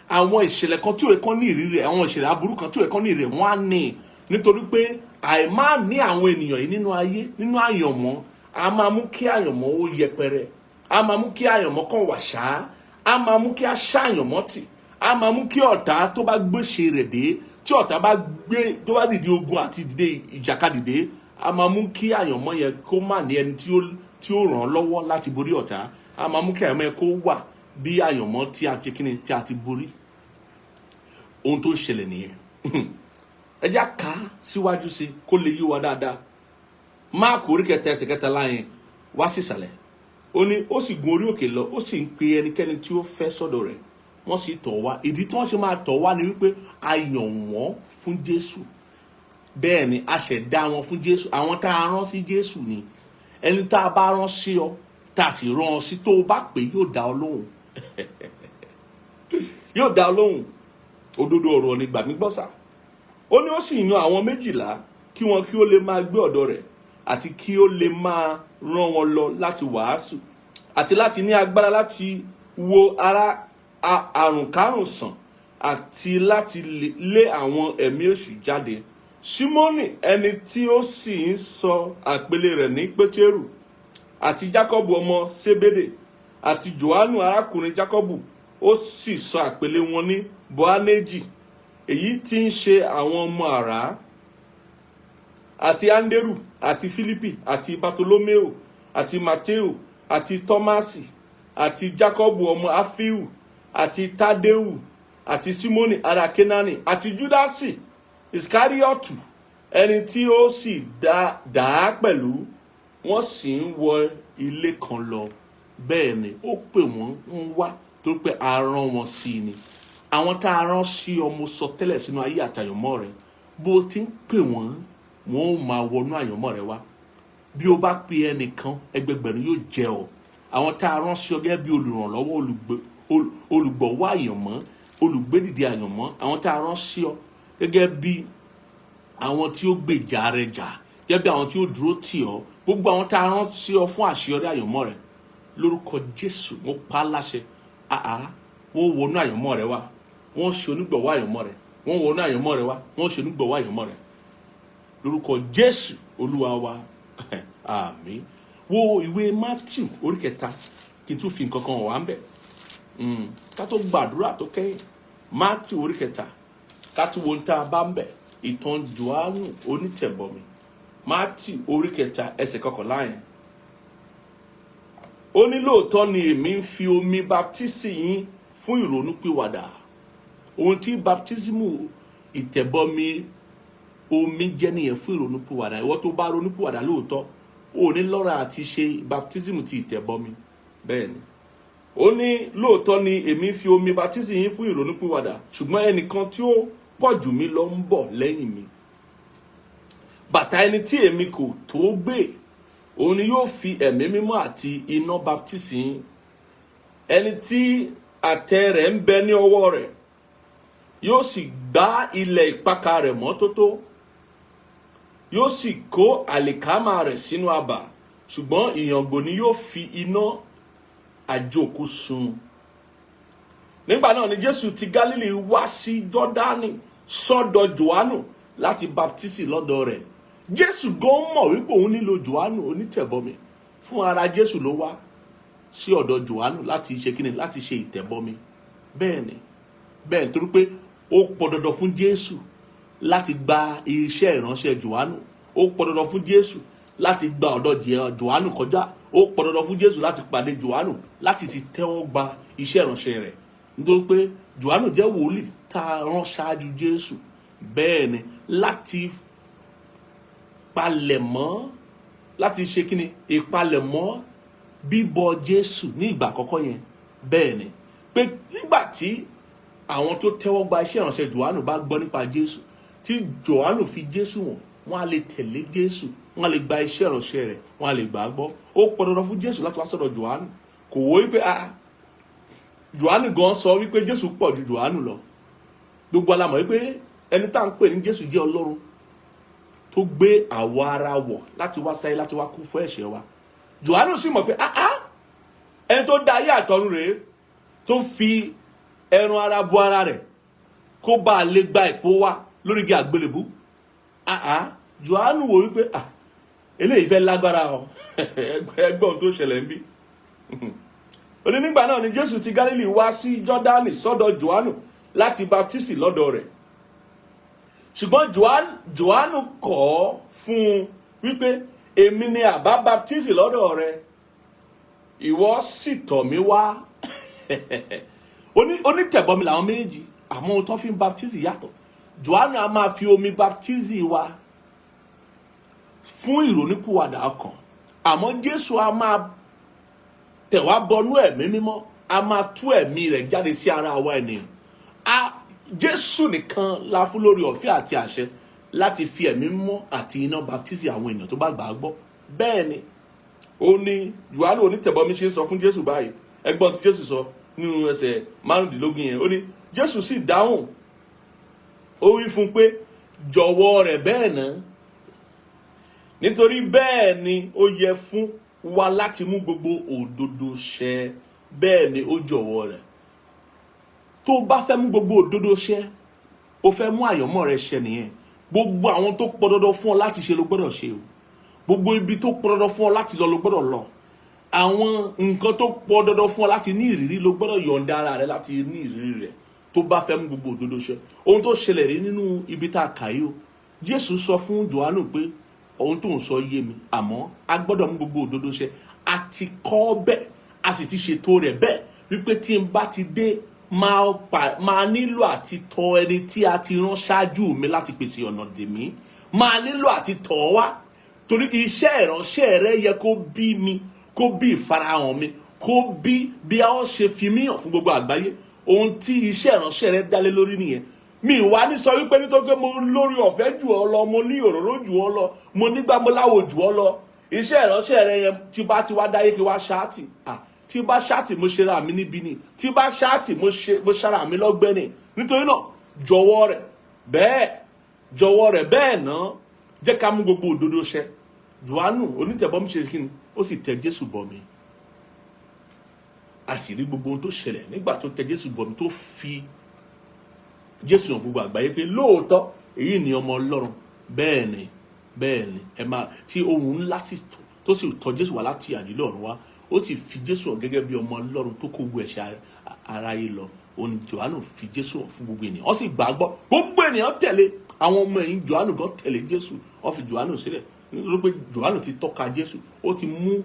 Àwọn ìṣẹ̀lẹ̀ kan tí ò yẹ kán ní ìrírí rẹ̀, àwọn ìṣẹ̀lẹ̀ aburú kan tí ò yẹ kán ní ìrírí rẹ̀, wọ́n á ní, nítorí pé àìmá ní àwọn ènìyàn yìí nínú ayé, nínú àyànmọ́, a máa mú kí àyànmọ́ ó yẹpẹrẹ, a máa mú kí àyànmọ́ kan wà ṣáá, a máa mú kí a ṣàyànmọ́ tì, a máa mú kí ọ̀tá tó bá gbéṣe rẹ̀ dé, tí ọ̀tá bá gbé, tó bá dìde ogun àti dìde ìjàkadì dé, a máa mú kí àyànmọ́ yẹn kó má ní ẹni tí ó ràn án lọ́wọ́ láti borí ọ̀tá. A máa mú kí àyànmọ́ yẹn kó wà bí àyànmọ́ tí a ti kíni, tí a ti borí. Ohun tó ń ṣẹlẹ̀ nìyẹn. Ẹ já ká síwájú sí kó lè yí wa dáadáa. Máàkù orí 3, ẹsẹ̀ 13 yẹn wá sísàlẹ̀, ó ní ó sì gun orí òkè lọ, ó sì ń pe ẹnikẹ́ni tí ó fẹ́ sọ́dọ̀ rẹ̀, wọ́n sì tọ̀ wá. Ìdí tí wọ́n ṣe máa tọ̀ wá ni wípé a yàn wọ́n fún Jésù. Bẹ́ẹ̀ ni, a ṣẹ̀dá wọn fún Jésù. Àwọn tá a rán sí Jésù ni. Ẹni tá a bá rán sí ọ, tá a sì rán ọ sí, tó o bá pè, yóò dá ọ lóhùn, yóò dá ọ lóhùn. Òdodo ọ̀rọ̀ ni, gbàmí gbọ́sà. Ó ní ó sì yan àwọn 12 kí wọn kí ó lè máa gbé ọ̀dọ̀ rẹ̀, àti kí ó lè máa rán wọn lọ láti wàásù, àti láti ní agbára láti wo ara àrùnkárùn sàn, àti láti lé àwọn ẹ̀mí èṣù jáde. Símónì ẹni tí ó sì ń sọ àpèlé rẹ̀ ní Pétérù, àti Jákọ́bù ọmọ Sébédè, àti Jòhánù arákùnrin Jákọ́bù, ó sì sọ àpèlé wọn ní Bọ́ánéjì, èyí tí ń ṣe àwọn ọmọ àrá, àti Anderu, àti Fílípì, àti Bartolomeo, àti Mateo, àti Tọ́másì, àti Jákọ́bù ọmọ Áfíù, àti Tádéù, àti Símónì ará Kénáánì, àti Júdásì Ìsíkáríọ̀tù, ẹni tí ó sì dá á pẹ̀lú. Wọ́n sì ń wọ ilé kan lọ. Bẹ́ẹ̀ ni ó pè wọ́n ń wá torí pé a rán wọn sí i ni. Àwọn tá a rán sí ọmọ sọ tẹ́lẹ̀ sínú ayé àtàyànmọ́ rẹ, bó o ti ń pè wọ́n, wọ́n ó máa wọnú àyànmọ́ rẹ wá. Bí o bá pe ẹnìkan, ẹgbẹgbẹ̀rún yóò jẹ ọ́. Àwọn tá a rán sí ọ gẹ́gẹ́ bí olùrànlọ́wọ́, olùgbọ̀wọ́ àyànmọ́, olùgbédìde àyànmọ́, àwọn tá a rán sí ọ gẹ́gẹ́ bí àwọn tí ó gbèjà rẹ jà, gẹ́gẹ́ bí àwọn tí ó dúró tì ọ́, gbogbo àwọn tá a rán sí ọ fún àṣeyọrí àyànmọ́ rẹ, lórúkọ Jésù mo pa á láṣẹ, àá wọ́n wọnú àyànmọ́ rẹ wá, wọ́n ṣe onígbọ̀wọ́ àyànmọ́ rẹ. Wọ́n wọnú àyànmọ́ rẹ wá, wọ́n ṣe onígbọ̀wọ́ àyànmọ́ rẹ, lórúkọ Jésù Olúwa wa, àmín. Wo ìwé Matthew orí 3, kí n tún fi nǹkan kan wà ń bẹ̀ ká tó gbàdúrà tó kẹ́yìn. Matthew orí 3, ká tún wo ohun tá a bá ń bẹ̀, ìtàn Jòhánù onítẹ̀bọmi. Matthew orí 3, ẹsẹ̀ 11 yẹn, ó ní, "Lóòótọ́ ni èmi ń fi omi baptisi yín fún ìrònúpìwàdà." Ohun tí baptismu ìtẹ̀bọmi omi jẹ́ nìyẹn, fún ìrònúpìwàdà. Ìwọ tó bá ronúpìwàdà lóòótọ́, ò ní lọ́ra àti ṣe baptism ti ìtẹ̀bọmi. Bẹ́ẹ̀ ni ó ní, "Lóòótọ́ ni èmi fi omi baptism yín fún ìrònúpìwàdà, ṣùgbọ́n ẹnìkan tí ó pọ̀ jù mí lọ ń bọ̀ lẹ́yìn mi, bàtà ẹni tí èmi kò tó gbé. Òun ni yóò fi Ẹ̀mí Mímọ́ àti iná baptisi yín, ẹni tí àtẹ rẹ̀ ń bẹ ní ọwọ́ rẹ̀, yóò sì gbá ilẹ̀ ìpakà rẹ̀ mọ́ tótó, yóò sì kó àlìkámà rẹ̀ sínú abà, ṣùgbọ́n ìyàngbò ni yóò fi iná àjòkú sun." Nígbà náà ni Jésù ti Gálílì wá sí Jọ́dánì sọ́dọ̀ Jòhánù láti baptisi lọ́dọ̀ rẹ̀. Jésù gan mọ̀ wípé òun nílò Jòhánù onítẹ̀bọmi. Fún ara Jésù ló wá sí ọ̀dọ̀ Jòhánù láti ṣe kíni? Láti ṣe ìtẹ̀bọmi. Bẹ́ẹ̀ ni, bẹ́ẹ̀ nítorí pé ó pọn dandan fún Jésù láti gba iṣẹ́ ìránṣẹ́ Jòhánù. Ó pọn dandan fún Jésù láti gba ọ̀dọ̀ Jòhánù kọjá. Ó pọn dandan fún Jésù láti pàdé Jòhánù, láti sì tẹ́wọ́ gba iṣẹ́ ìránṣẹ́ rẹ̀, nítorí pé Jòhánù jẹ́ wòlíì tá a rán ṣáájú Jésù. Bẹ́ẹ̀ ni, láti palẹ̀mọ́, láti ṣe kíni? Ìpalẹ̀mọ́ bíbọ̀ Jésù ní ìgbà àkọ́kọ́ yẹn. Bẹ́ẹ̀ ni, pé nígbà tí àwọn tó tẹ́wọ́ gba iṣẹ́ ìránṣẹ́ Jòhánù bá gbọ́ nípa Jésù, tí Jòhánù fi Jésù wọ̀n, wọ́n á lè tẹ̀lé Jésù, wọ́n á lè gba iṣẹ́ ìránṣẹ́ rẹ̀, wọ́n á lè gbà á gbọ́. Ó pọn dandan fún Jésù láti wá sọ́dọ̀ Jòhánù. Kò wó wípé ah, Jòhánù gan sọ wípé Jésù pọ̀ ju Jòhánù lọ. Gbogbo alamọ̀ wípé ẹni tá à ń pè ní Jésù jẹ́ Ọlọ́run tó gbé àwọ̀ ara wọ̀ láti wá sáyé, láti wá kú fún ẹ̀ṣẹ̀ wa. Jòhánù sì mọ̀ pé ah ah, ẹni tó dá ayé àtọ̀run rèé, tó fi ẹran ara bo ara rẹ̀ kó bá a lè gba ìpò wa lórí igi àgbélébú. Ah ah, Jòhánù wò wípé ah, eléyìí fẹ́ lágbára o. Ẹgbọ́n tó ṣẹlẹ̀ ń bí. Ó ní nígbà náà ni Jésù ti Gálílì wá sí Jọ́dánì sọ́dọ̀ Jòhánù láti baptisi lọ́dọ̀ rẹ̀. Ṣùgbọ́n Jòhánù kọ̀ ọ́ fún un wípé, "Èmi ni àbá baptisi lọ́dọ̀ rẹ̀, ìwọ sì tọ̀ mí wá?" Onítẹ̀bọmi làwọn méjì, àmọ́ ohun tó fi ń baptisi yàtọ̀. Jòhánù a máa fi omi baptisi wa fún ìrònúpìwàdà ọkàn, àmọ́ Jésù a máa tẹ̀ wá bọnú Ẹ̀mí Mímọ́, a máa tú ẹ̀mí rẹ̀ jáde sí ara àwa ènìyàn. A Jésù nìkan la fún lórí ọ̀fẹ́ àti àṣẹ láti fi Ẹ̀mí Mímọ́ àti iná baptisi àwọn ènìyàn tó bá gbà á gbọ́. Bẹ́ẹ̀ ni, ó ní Jòhánù onítẹ̀bọmi ṣe ń sọ fún Jésù báyìí. Ẹgbọ́n tí Jésù sọ nínú ẹsẹ̀ 15 yẹn. Ó ní, Jésù sì dáhùn, ó wí fún un pé, "Jọ̀wọ́ rẹ̀ bẹ́ẹ̀ náà, nítorí bẹ́ẹ̀ ni ó yẹ fún wa láti mú gbogbo òdodo ṣẹ." Bẹ́ẹ̀ ni, ó jọ̀wọ́ rẹ̀. Tó bá fẹ́ mú gbogbo òdodo ṣẹ, ó fẹ́ mú àyànmọ́ rẹ ṣẹ nìyẹn. Gbogbo àwọn tó pọn dandan fún ọ láti ṣe ló gbọ́dọ̀ ṣe o. Gbogbo ibi tó pọn dandan fún ọ láti lọ ló gbọ́dọ̀ lọ. Àwọn nǹkan tó pọn dandan fún ọ láti ní ìrírí ló gbọ́dọ̀ yọ̀ǹda ara rẹ láti ní ìrírí rẹ, tó bá fẹ́ mú gbogbo òdodo ṣẹ. Ohun tó ṣẹlẹ̀ rí nínú ibi tá a kà yìí o, Jésù sọ fún Jòhánù pé ohun tó ń sọ yé mi, àmọ́ a gbọ́dọ̀ mú gbogbo òdodo ṣẹ. A ti kọ́ bẹ́ẹ̀, a sì ti ṣètò rẹ̀ bẹ́ẹ̀ wípé tí n bá ti dé, máa nílò àti tọ̀ ẹni tí a ti rán ṣáájú mi láti pèsè ọ̀nà dè mí. Máa nílò àti tọ̀ ọ́ wá, torí iṣẹ́ ìránṣẹ́ rẹ yẹ kó bí mi, kó bí ìfarahàn mi, kó bí bí a ó ṣe fi mí hàn fún gbogbo àgbáyé. Ohun tí iṣẹ́ ìránṣẹ́ rẹ dálé lórí nìyẹn. Mi wá ní sọ wípé nítorí pé mo lórí ọ̀fẹ́ jù ọ́ lọ, mo ní òróró jù ọ́ lọ, mo nígbà mo láwo jù ọ́ lọ, iṣẹ́ ìránṣẹ́ rẹ yẹn, tí bá ti wá dáyé, kí wá ṣáàtì. Tí bá ṣáàtì, mo ṣe ra mi níbí ni. Tí bá ṣáàtì, mo ṣara mi lọ́gbẹ́ ni. Nítorí náà, jọ̀wọ́ rẹ̀ bẹ́ẹ̀, jọ̀wọ́ rẹ̀ bẹ́ẹ̀ náà, jẹ́ ká mú gbogbo òdodo ṣẹ. Jòhánù onítẹ̀bọmi ṣe kí ni? Ó sì tẹ Jésù bọmi. A sì rí gbogbo ohun tó ṣẹlẹ̀ nígbà tó tẹ Jésù bọmi, tó fi Jésù hàn gbogbo àgbáyé pé lóòótọ́, èyí ni ọmọ Ọlọ́run. Bẹ́ẹ̀ ni, bẹ́ẹ̀ ni. Ẹ máa tí ohun ńlá sì tó sì tọ̀ Jésù wá láti àjùlé ọ̀run wá, ó sì fi Jésù hàn gẹ́gẹ́ bí ọmọ Ọlọ́run tó kó gbogbo ẹ̀ṣẹ̀ aráyé lọ. Òun ni Jòhánù fi Jésù hàn fún gbogbo ènìyàn, wọ́n sì gbàgbọ́, gbogbo ènìyàn tẹ̀lé. Àwọn ọmọ ẹ̀yìn Jòhánù gan tẹ̀lé Jésù, wọ́n fi Jòhánù sílẹ̀, nítorí pé Jòhánù ti tọ́ka Jésù. Ó ti mú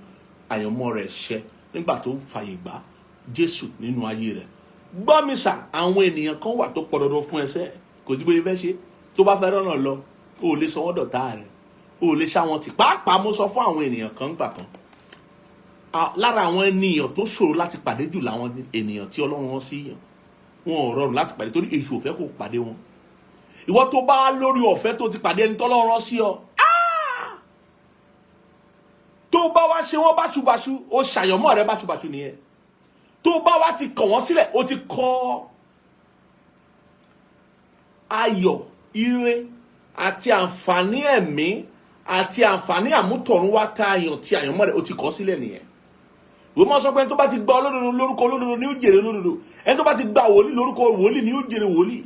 àyànmọ́ rẹ̀ ṣẹ nígbà tó fàyè gbà Jésù nínú ayé rẹ̀. Gbọ́ mi sà, àwọn ènìyàn kan wà tó pọ̀ dandan fún ẹsẹ̀, kò sí bóyá fẹ́ ṣe. Tó bá fẹ́ rọ́nà lọ, o ò lè sọ wọ́n dọ̀tá rẹ̀, o ò lè ṣá wọn tì. Pàápàá, mo sọ fún àwọn ènìyàn kan gbà kan, lára àwọn ènìyàn tó ṣòro láti pàdé jù làwọn ènìyàn tí Ọlọ́run rán sí yàn. Wọn ò rọrùn láti pàdé, torí èṣù ò fẹ́ kó pàdé wọn. Ìwọ tó bá lórí ọ̀fẹ́ tó ti pàdé ẹni tọ́lọ́run rán sí ọ, tó bá wá ṣe wọ́n báṣubàṣu, ó ṣàyànmọ́ rẹ báṣubàṣu nìyẹn. Tó bá wá ti kọ̀ wọ́n sílẹ̀, ó ti kọ̀ ayọ̀, ire àti àǹfààní ẹ̀mí àti àǹfààní àmútọ̀run wá tá a yàn tí àyànmọ́ rẹ̀, ó ti kọ̀ sílẹ̀ nìyẹn. Ìwé mọ́ sọ pé ẹni tó bá ti gba olódodo lórúkọ olódodo ni ó jèrè olódodo. Ẹni tó bá ti gba wòlíì lórúkọ wòlíì ni ó jèrè wòlíì.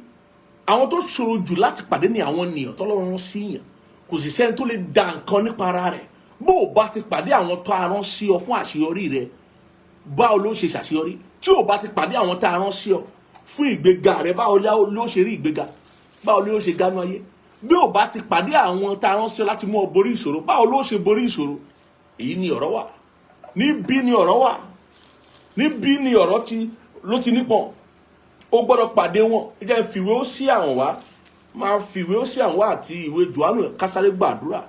Àwọn tó ṣòro jù láti pàdé ní àwọn ènìyàn tọ́lọ́run sí yàn. Kò sì sẹ́ni tó lè da nǹkan nípa ara rẹ̀. Bó o bá ti pàdé àwọn tó a rán sí ọ fún àṣeyọrí rẹ, báwo ló ṣe ṣàṣeyọrí? Tí o bá ti pàdé àwọn tó a rán sí ọ fún ìgbéga rẹ, báwo ló ṣe rí ìgbéga? Báwo ló ṣe gánú ayé? Bí o bá ti pàdé àwọn tá a rán sí ọ láti mú ọ borí ìṣòro, báwo ló ṣe borí ìṣòro? Èyí ni ọ̀rọ̀ wà níbí, ni ọ̀rọ̀ wà níbí, ni ọ̀rọ̀ ti ló ti nípọn. O gbọ́dọ̀ pàdé wọn. Ẹ jẹ́ n fìwé ó sí àwọn wá, máa fìwé ó sí àwọn wá àti ìwé Jòhánù, kásáré gbàdúrà.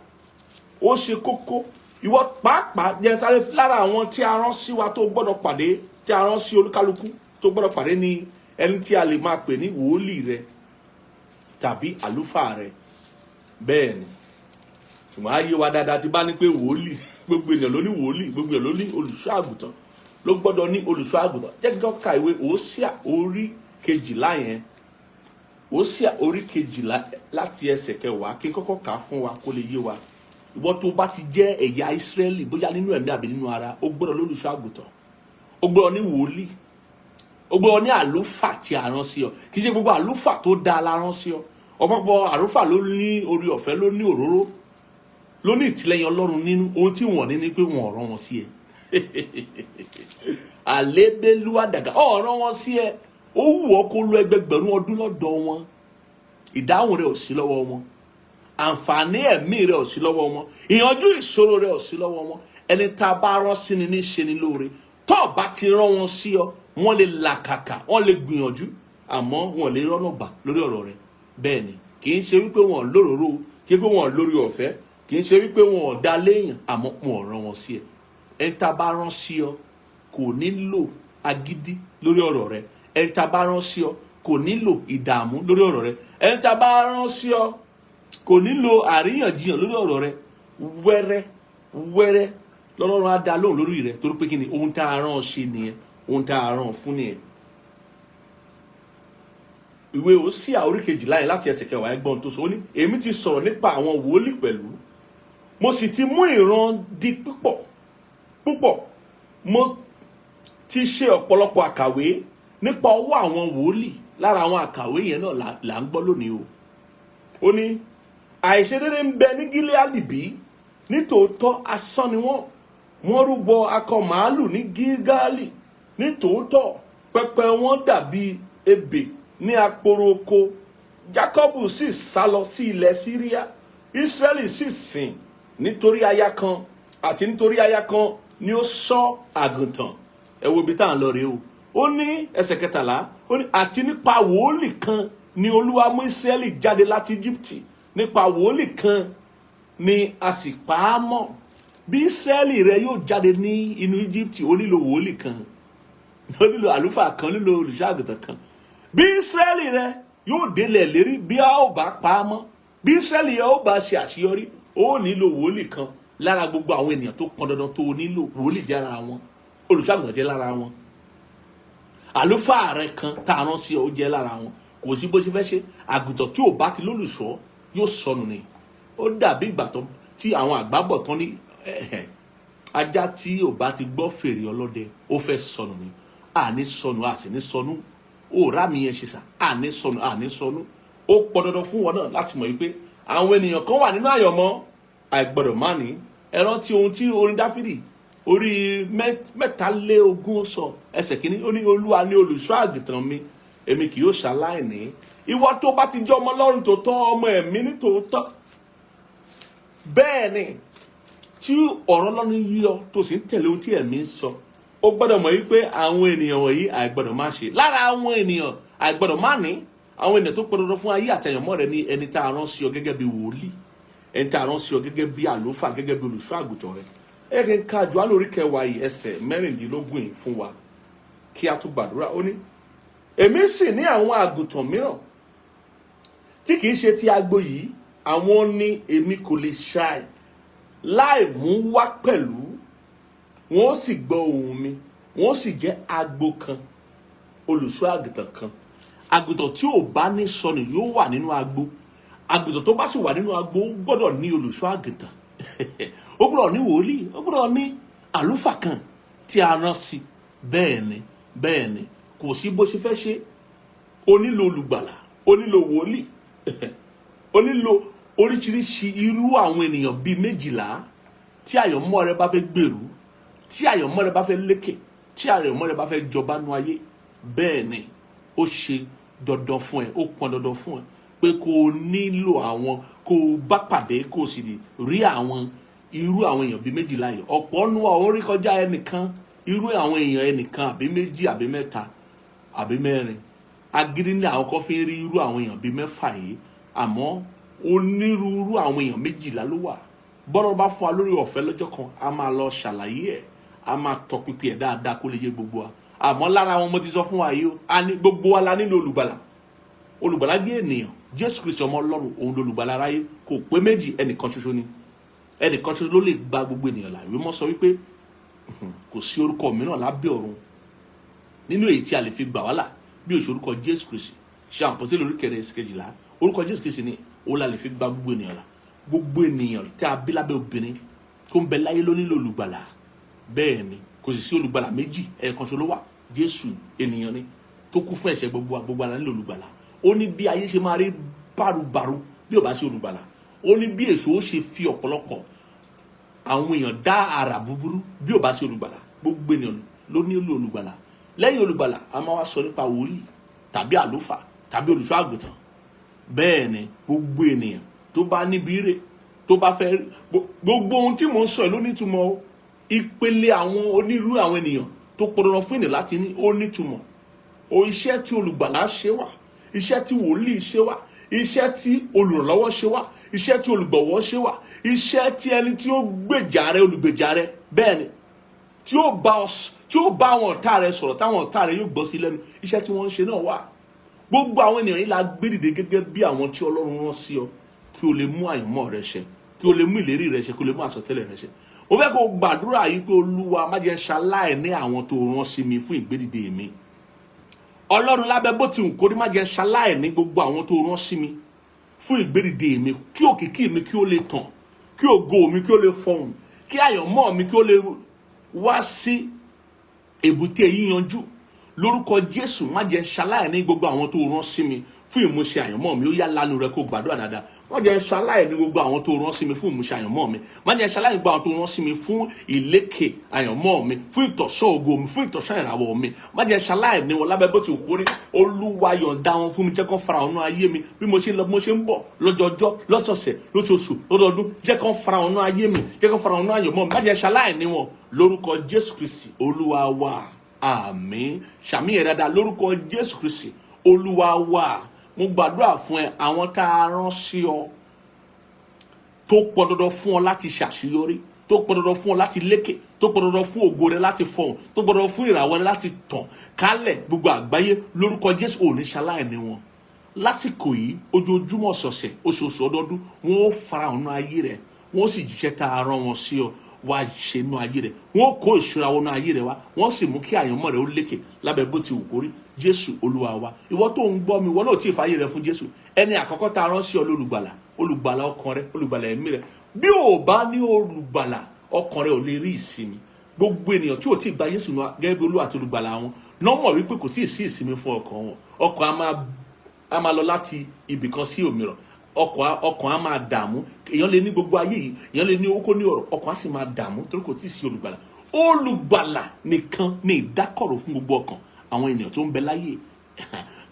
Ó ṣe kókó. Ìwọ pàápàá, jẹ́ sáré lára àwọn tí a rán sí wa tó gbọ́dọ̀ pàdé, tí a rán sí olúkálukú tó gbọ́dọ̀ pàdé, ní ẹni tí a lè máa pè ní wòlíì rẹ tàbí àlùfáà rẹ. Bẹ́ẹ̀ ni, ṣùgbọ́n ayé wa dáadáa ti bá ní pé wòlíì, gbogbo ènìyàn ló ní wòlíì, gbogbo ènìyàn ló ní olùṣọ́ àgùntàn, ló gbọ́dọ̀ ní olùṣọ́ àgùntàn. Jẹ́ kí n ka ìwé Hósíà orí 12 yẹn, Hósíà orí 12 láti ẹsẹ̀ 10, kí n kọ́kọ́ kà á fún wa kó lè yé wa. Ìwọ tó bá ti jẹ́ ẹ̀yà Ísírẹ́lì, bóyá nínú ẹ̀mí àbí nínú ara, ó gbọ́dọ̀ lólùṣọ́ àgùntàn, ó gbọ́dọ̀ ní wòlíì, ó gbọ́dọ̀ ní àlùfáà tí a rán sí ọ. Kì í ṣe gbogbo àlùfáà tó dáa la rán sí ọ. Ọ̀pọ̀pọ̀ àlùfáà ló ní orí ọ̀fẹ́, ló ní òróró, ló ní ìtìlẹ́yìn Ọlọ́run nínú. Ohun tí wọ́n ní ni pé wọ́n rán wọn sí ẹ. Àlébélúwà dàgà ọ̀ràn wọn sí ẹ. Ó wù ọ́ kó lo ẹgbẹgbẹ̀rún ọdún lọ́dọ̀ wọn, ìdáhùn rẹ ò sí lọ́wọ́ wọn, àǹfààní ẹ̀mí rẹ ò sí lọ́wọ́ wọn, ìyànjú ìṣòro rẹ ò sí lọ́wọ́ wọn. Ẹni tá a bá rán sí ni ní ṣe ni lóore. Tó o bá ti rán wọn sí ọ, wọ́n lè làkàkà, wọ́n lè gbìyànjú, àmọ́ wọn lè rọ́nà gbà lórí ọ̀rọ̀ rẹ. Bẹ́ẹ̀ ni, kì í ṣe wípé wọn lóròró, kì í ṣe pé wọn lórí ọ̀fẹ́, kì í ṣe wípé wọn ò dá léèyàn, àmọ́ wọn ò rán wọn sí ẹ. Ẹni tá a bá rán sí ọ kò nílò agídí lórí ọ̀rọ̀ rẹ. Ẹni tá a bá rán sí ọ kò nílò ìdààmú lórí ọ̀rọ̀ rẹ. Ẹni tá a bá rán sí ọ kò nílò àríyànjiyàn lórí ọ̀rọ̀ rẹ. Wẹ́rẹ́ wẹ́rẹ́ lọ́lọ́run á dá lóhùn lórí rẹ, torí pé kí ni? Ohun tá a rán ọ ṣe nìyẹn, ohun tá a rán ọ fún nìyẹn. Ìwé Hósíà orí 12 yẹn láti ẹsẹ̀ 10, ẹgbọ́n tó sọ. Ó ní, "Èmi ti sọ̀rọ̀ nípa àwọn wòlíì pẹ̀lú, mo sì ti mú ìran di púpọ̀ púpọ̀. Mo ti ṣe ọ̀pọ̀lọpọ̀ àkàwé nípa ọwọ́ àwọn wòlíì." Lára àwọn àkàwé yẹn náà là ń gbọ́ lónìí o. Ó ní Àìṣedéédé ń bẹ ní Gíleádì bí? Nítòótọ́ asán ni wọ́n. Wọ́n rúbọ akọ màálù ní Gígálì. Nítòótọ́ pẹpẹ wọn dàbí ebè ní aporo oko. Jákọ́bù sì sá lọ sí ilẹ̀ Síríà. Ísírẹ́lì sì sìn nítorí aya kan, àti nítorí aya kan ni ó ṣọ́ àgùntàn. Ẹ wo ibi tá à ń lọ rèé o. Ó ní ẹsẹ̀ 13, ó ní àti nípa wòólì kan ni Olúwa mú Ísírẹ́lì jáde láti Íjíbítì, nípa wòólì kan ni a sì pa á mọ́. Bí Ísírẹ́lì rẹ yóò jáde ní inú Íjíbítì, ó nílò wòólì kan, ó nílò àlùfáà kan, ó nílò olùṣọ́ àgùntàn kan. Bí Ísírẹ́lì rẹ yóò délẹ̀ lérí, bí a ó bá pa á mọ́, bí Ísírẹ́lì yẹn ó bá ṣe àṣeyọrí, ó nílò wòlíì kan. Lára gbogbo àwọn ènìyàn tó pọn dandan tó nílò, wòlíì jẹ́ lára wọn, olùṣọ́ àgùntàn jẹ́ lára wọn, àlùfáà rẹ kan tá a rán sí ọ, ó jẹ́ lára wọn. Kò sí bó ṣe fẹ́ ṣe, àgùntàn tí ò bá ti lólùṣọ́ yóò sọnù ni. Ó dàbí ìgbà tó tí àwọn àgbà bọ̀ tán ní ajá tí ò bá ti gbọ́ fèrè ọlọ́dẹ, ó fẹ́ sọnù ni. Àní sọnù, a sì ní sọnù. Ó rà mí yẹn ṣe sà, àní sọnù, àní sọnù. Ó pọn dandan fún wọn náà láti mọ̀ wípé àwọn ènìyàn kan wà nínú àyànmọ́ àìgbọ́dọ̀ má ní. Ẹ rántí ohun tí orin Dáfídì orí 23 sọ, ẹsẹ̀ 1, ó ní Olúwa ní olùṣọ́ àgùntàn mi, èmi kì yóò ṣaláìní. Ìwọ tó bá ti jẹ́ ọmọ Ọlọ́run tó tọ́, ọmọ ẹ̀mí ní tòótọ́, bẹ́ẹ̀ ni tí ọ̀rọ̀ Ọlọ́run yí ọ, tó sì ń tẹ̀lé ohun tí ẹ̀mí ń sọ, ó gbọ́dọ̀ mọ̀ wípé àwọn ènìyàn wọ̀nyí àìgbọ́dọ̀ má ṣe. Lára àwọn ènìyàn àìgbọ́dọ̀ má ní, àwọn ènìyàn tó pọn dandan fún ayé àtẹ̀yànmọ́ rẹ ní ẹni tá a rán sí ọ gẹ́gẹ́ bí wòlíì, ẹni tá a rán sí ọ gẹ́gẹ́ bí àlùfáà, gẹ́gẹ́ bí olùṣọ́ àgùntàn rẹ. Ẹ kí n ka Jòhánù orí 10 yìí, ẹsẹ̀ 16 yìí fún wa kí a tún gbàdúrà. Ó ní, èmi sì ní àwọn àgùntàn mìíràn tí kìí ṣe ti agbo yìí, àwọn ni èmi kò lè ṣàì láì mú wá pẹ̀lú, wọn ó sì gbọ́ ohùn mi, wọn ó sì jẹ́ agbo kan, olùṣọ́ àgùntàn kan. Àgùntàn tí ò bá ní sọnù yóò wà nínú agbo. Àgùntàn tó bá sì wà nínú agbo, ó gbọ́dọ̀ ní olùṣọ́ àgùntàn, ó gbọ́dọ̀ ní wòlíì, ó gbọ́dọ̀ ní àlùfáà kan tí a rán sí. Bẹ́ẹ̀ ni, bẹ́ẹ̀ ni, kò sí bó ṣe fẹ́ ṣe, ó nílò olùgbàlà, ó nílò wòlíì, ó nílò oríṣiríṣi irú àwọn ènìyàn bíi 12. Tí àyànmọ́ rẹ bá fẹ́ gbèrú, tí àyànmọ́ rẹ bá fẹ́ lékè, tí àyànmọ́ rẹ bá fẹ́ jọba nú ayé, bẹ́ẹ̀ ni ó ṣe dandan fún ẹ, ó pọn dandan fún ẹ pé kó o nílò àwọn kó o bá pàdé, kó o sì rí àwọn irú àwọn èèyàn bíi 12 yìí. Ọ̀pọ̀ nu àwọn orí kọjá ẹnìkan, irú àwọn èèyàn ẹnìkan àbí méjì àbí mẹ́ta àbí mẹ́rin, agídí ní àwọn kan fi ń rí irú àwọn èèyàn bíi 6 yìí. Àmọ́ onírúurú àwọn èèyàn 12 ló wà. Bọ́lá bá fún wa lórí ọ̀fẹ́ lọ́jọ́ kan, a máa lọ ṣàlàyé ẹ̀, a máa tọpinpin ẹ̀ dáadáa kó lè yé gbogbo wa. Àmọ́ lára wọn mo ti sọ fún wa yìí o, a ní gbogbo wa la nílò olùgbàlà. Olùgbàlà jẹ́ ènìyàn, Jésù Kristi ọmọ Ọlọ́run, òun lolùgbàlà aráyé. Kò pé méjì, ẹnìkan ṣoṣo ni, ẹnìkan ṣoṣo ló lè gba gbogbo ènìyàn là. Ìwé mọ́ sọ wípé kò sí orúkọ mìíràn lábẹ́ ọ̀run nínú èyí tí a lè fi gbà wá là bí òṣè orúkọ Jésù Kristi. Ṣe àwọn Àpọ́sítélì orí 4 ẹsẹ̀ 12, orúkọ Jésù Kristi ni òun la lè fi gba gbogbo ènìyàn là. Gbogbo ènìyàn tí a bí lábẹ́ obìnrin tó ń bẹ láyé ló nílò olùgbàlà. Bẹ́ẹ̀ ni, kò sì sí olùgbàlà méjì, ẹ̀ẹ̀kan ṣoṣo ló wà, Jésù ènìyàn ni tó kú fún ẹ̀ṣẹ̀ gbogbo wa. Gbogbo ara nílò olùgbàlà. Ó ní bí ayé ṣe máa rí bárubàru bí ò bá sí olùgbàlà. Ó ní bí èso ó ṣe fi ọ̀pọ̀lọpọ̀ àwọn èèyàn dá àrà búburú bí ò bá sí olùgbàlà. Gbogbo ènìyàn ló nílò olùgbàlà. Lẹ́yìn olùgbàlà, a máa wá sọ nípa wòlíì tàbí àlùfáà tàbí olùṣọ́ àgùntàn. Bẹ́ẹ̀ ni, gbogbo ènìyàn tó bá níbi ire tó bá fẹ́, gbogbo ohun tí mò ń sọ yìí ló nítumọ̀ o. Ìpele àwọn onírúurú àwọn ènìyàn tó pọn dandan fún ènìyàn láti ní, ó nítumọ̀ o. Iṣẹ́ tí olùgbàlà ṣe wà, iṣẹ́ tí wòlíì ṣe wà, iṣẹ́ tí olùrànlọ́wọ́ ṣe wà, iṣẹ́ tí olùgbọ̀wọ́ ṣe wà, iṣẹ́ tí ẹni tí ó gbèjà rẹ, olùgbèjà rẹ, bẹ́ẹ̀ ni, tí ó bá ọ tí ó bá àwọn ọ̀tá rẹ sọ̀rọ̀, táwọn ọ̀tá rẹ yóò gbọ́ sí lẹ́nu, iṣẹ́ tí wọ́n ń ṣe náà wà. Gbogbo àwọn ènìyàn yìí la gbé dìde gẹ́gẹ́ bí àwọn tí Ọlọ́run rán sí ọ kí o lè mú àyànmọ́ rẹ ṣẹ, kí o lè mú ìlérí rẹ ṣẹ, kí o lè mú àsọtẹ́lẹ̀ rẹ ṣẹ. Mo fẹ́ kó o gbàdúrà yìí pé Olúwa, má jẹ́ ṣaláì ní àwọn tó rán sí mi fún ìgbédìde mi. Ọlọ́run, lábẹ́ bó ti wù kórí, má jẹ́ ṣaláì ní gbogbo àwọn tó rán sí mi fún ìgbédìde mi, kí òkìkí mi kí ó lè tàn, kí ògo mi kí ó lè fọhùn, kí àyànmọ́ mi kí ó lè wá sí èbúté yíyanjú. Lórúkọ Jésù, má jẹ́ ṣaláì ní gbogbo àwọn tó rán sí mi fún ìmúṣẹ àyànmọ́ mi. Ó yá, lánàá rẹ kó gbàdúrà dáadáa. Má jẹ́ ṣaláì ní gbogbo àwọn tó rán sí mi fún ìmúṣẹ àyànmọ́ mi. Má jẹ́ ṣaláì ní gbogbo àwọn tó rán sí mi fún ìlékè àyànmọ́ mi, fún ìtọ̀sọ́ ògo mi, fún ìtọ̀sọ́ ìràwọ̀ mi. Má jẹ́ ṣaláì ní wọn lábẹ́ bó ti kó rí. Olúwa, yọ̀ǹda wọn fún mi, jẹ́ kó fara ọ̀nà ayé mi bí mo ṣe ń lọ, bí mo ṣe ń bọ̀, lọ́jọ́jọ́, lọ́sọ̀ọ̀sẹ̀, lóṣooṣù, lọ́dọọdún. Jẹ́ kó fara ọ̀nà ayé mi, jẹ́ kó fara ọ̀nà àyànmọ́ mi. Má jẹ́ ṣaláì ní wọn lórúkọ Jésù Kristi Olúwa wa, àmín. Ṣàmì yẹn dáadáa: lórúkọ Jésù Kristi Olúwa wa. Mo gbàdúrà fún ẹ, àwọn tá a rán sí ọ tó pọn dandan fún ọ láti ṣàṣeyọrí, tó pọn dandan fún ọ láti lékè, tó pọn dandan fún ògo rẹ láti fọhùn, tó pọn dandan fún ìràwọ̀ rẹ láti tàn kálẹ̀ gbogbo àgbáyé, lórúkọ Jésù, ò ní ṣaláìní wọn lásìkò yìí. Ojoojúmọ́, ọ̀sọ̀ọ̀sẹ̀, oṣooṣù, ọdọọdún, wọn ó fara ọ̀nà ayé rẹ, wọn ó sì jíṣẹ́ tá a rán wọn sí ọ wá ṣe inú ayé rẹ. Wọn ó kó ìṣúra wọnú ayé rẹ wá, wọn sì mú kí àyànmọ́ rẹ ó lékè lábẹ́ bó ti wù kórí. Jésù Olúwa wa. Ìwọ tó ń gbọ́ mi, ìwọ náà tí ì fàyè rẹ fún Jésù, ẹni àkọ́kọ́ tá a rán sí ọ lólùgbàlà, olùgbàlà ọkàn rẹ, olùgbàlà ẹ̀mí rẹ. Bí ò bá ní olùgbàlà, ọkàn rẹ ò lè rí ìsinmi. Gbogbo ènìyàn tí ò tí ì gba Jésù gẹ́gẹ́ bí Olúwa àti olùgbàlà wọn náà mọ̀ wípé kò tí ì sí ìsinmi fún ọkàn wọn. Ọkàn á máa lọ láti ibì kan sí òmíràn. Ọkàn á máa dààmú. Èèyàn lè ní gbogbo ayé yìí, èèyàn lè ní owó, kó ní ọrọ̀, ọkàn á sì máa dààmú torí kò tí ì sí olùgbàlà. Olùgbàlà nìkan ní ìdákọ̀ró fún gbogbo ọkàn àwọn ènìyàn tó ń bẹ láyé.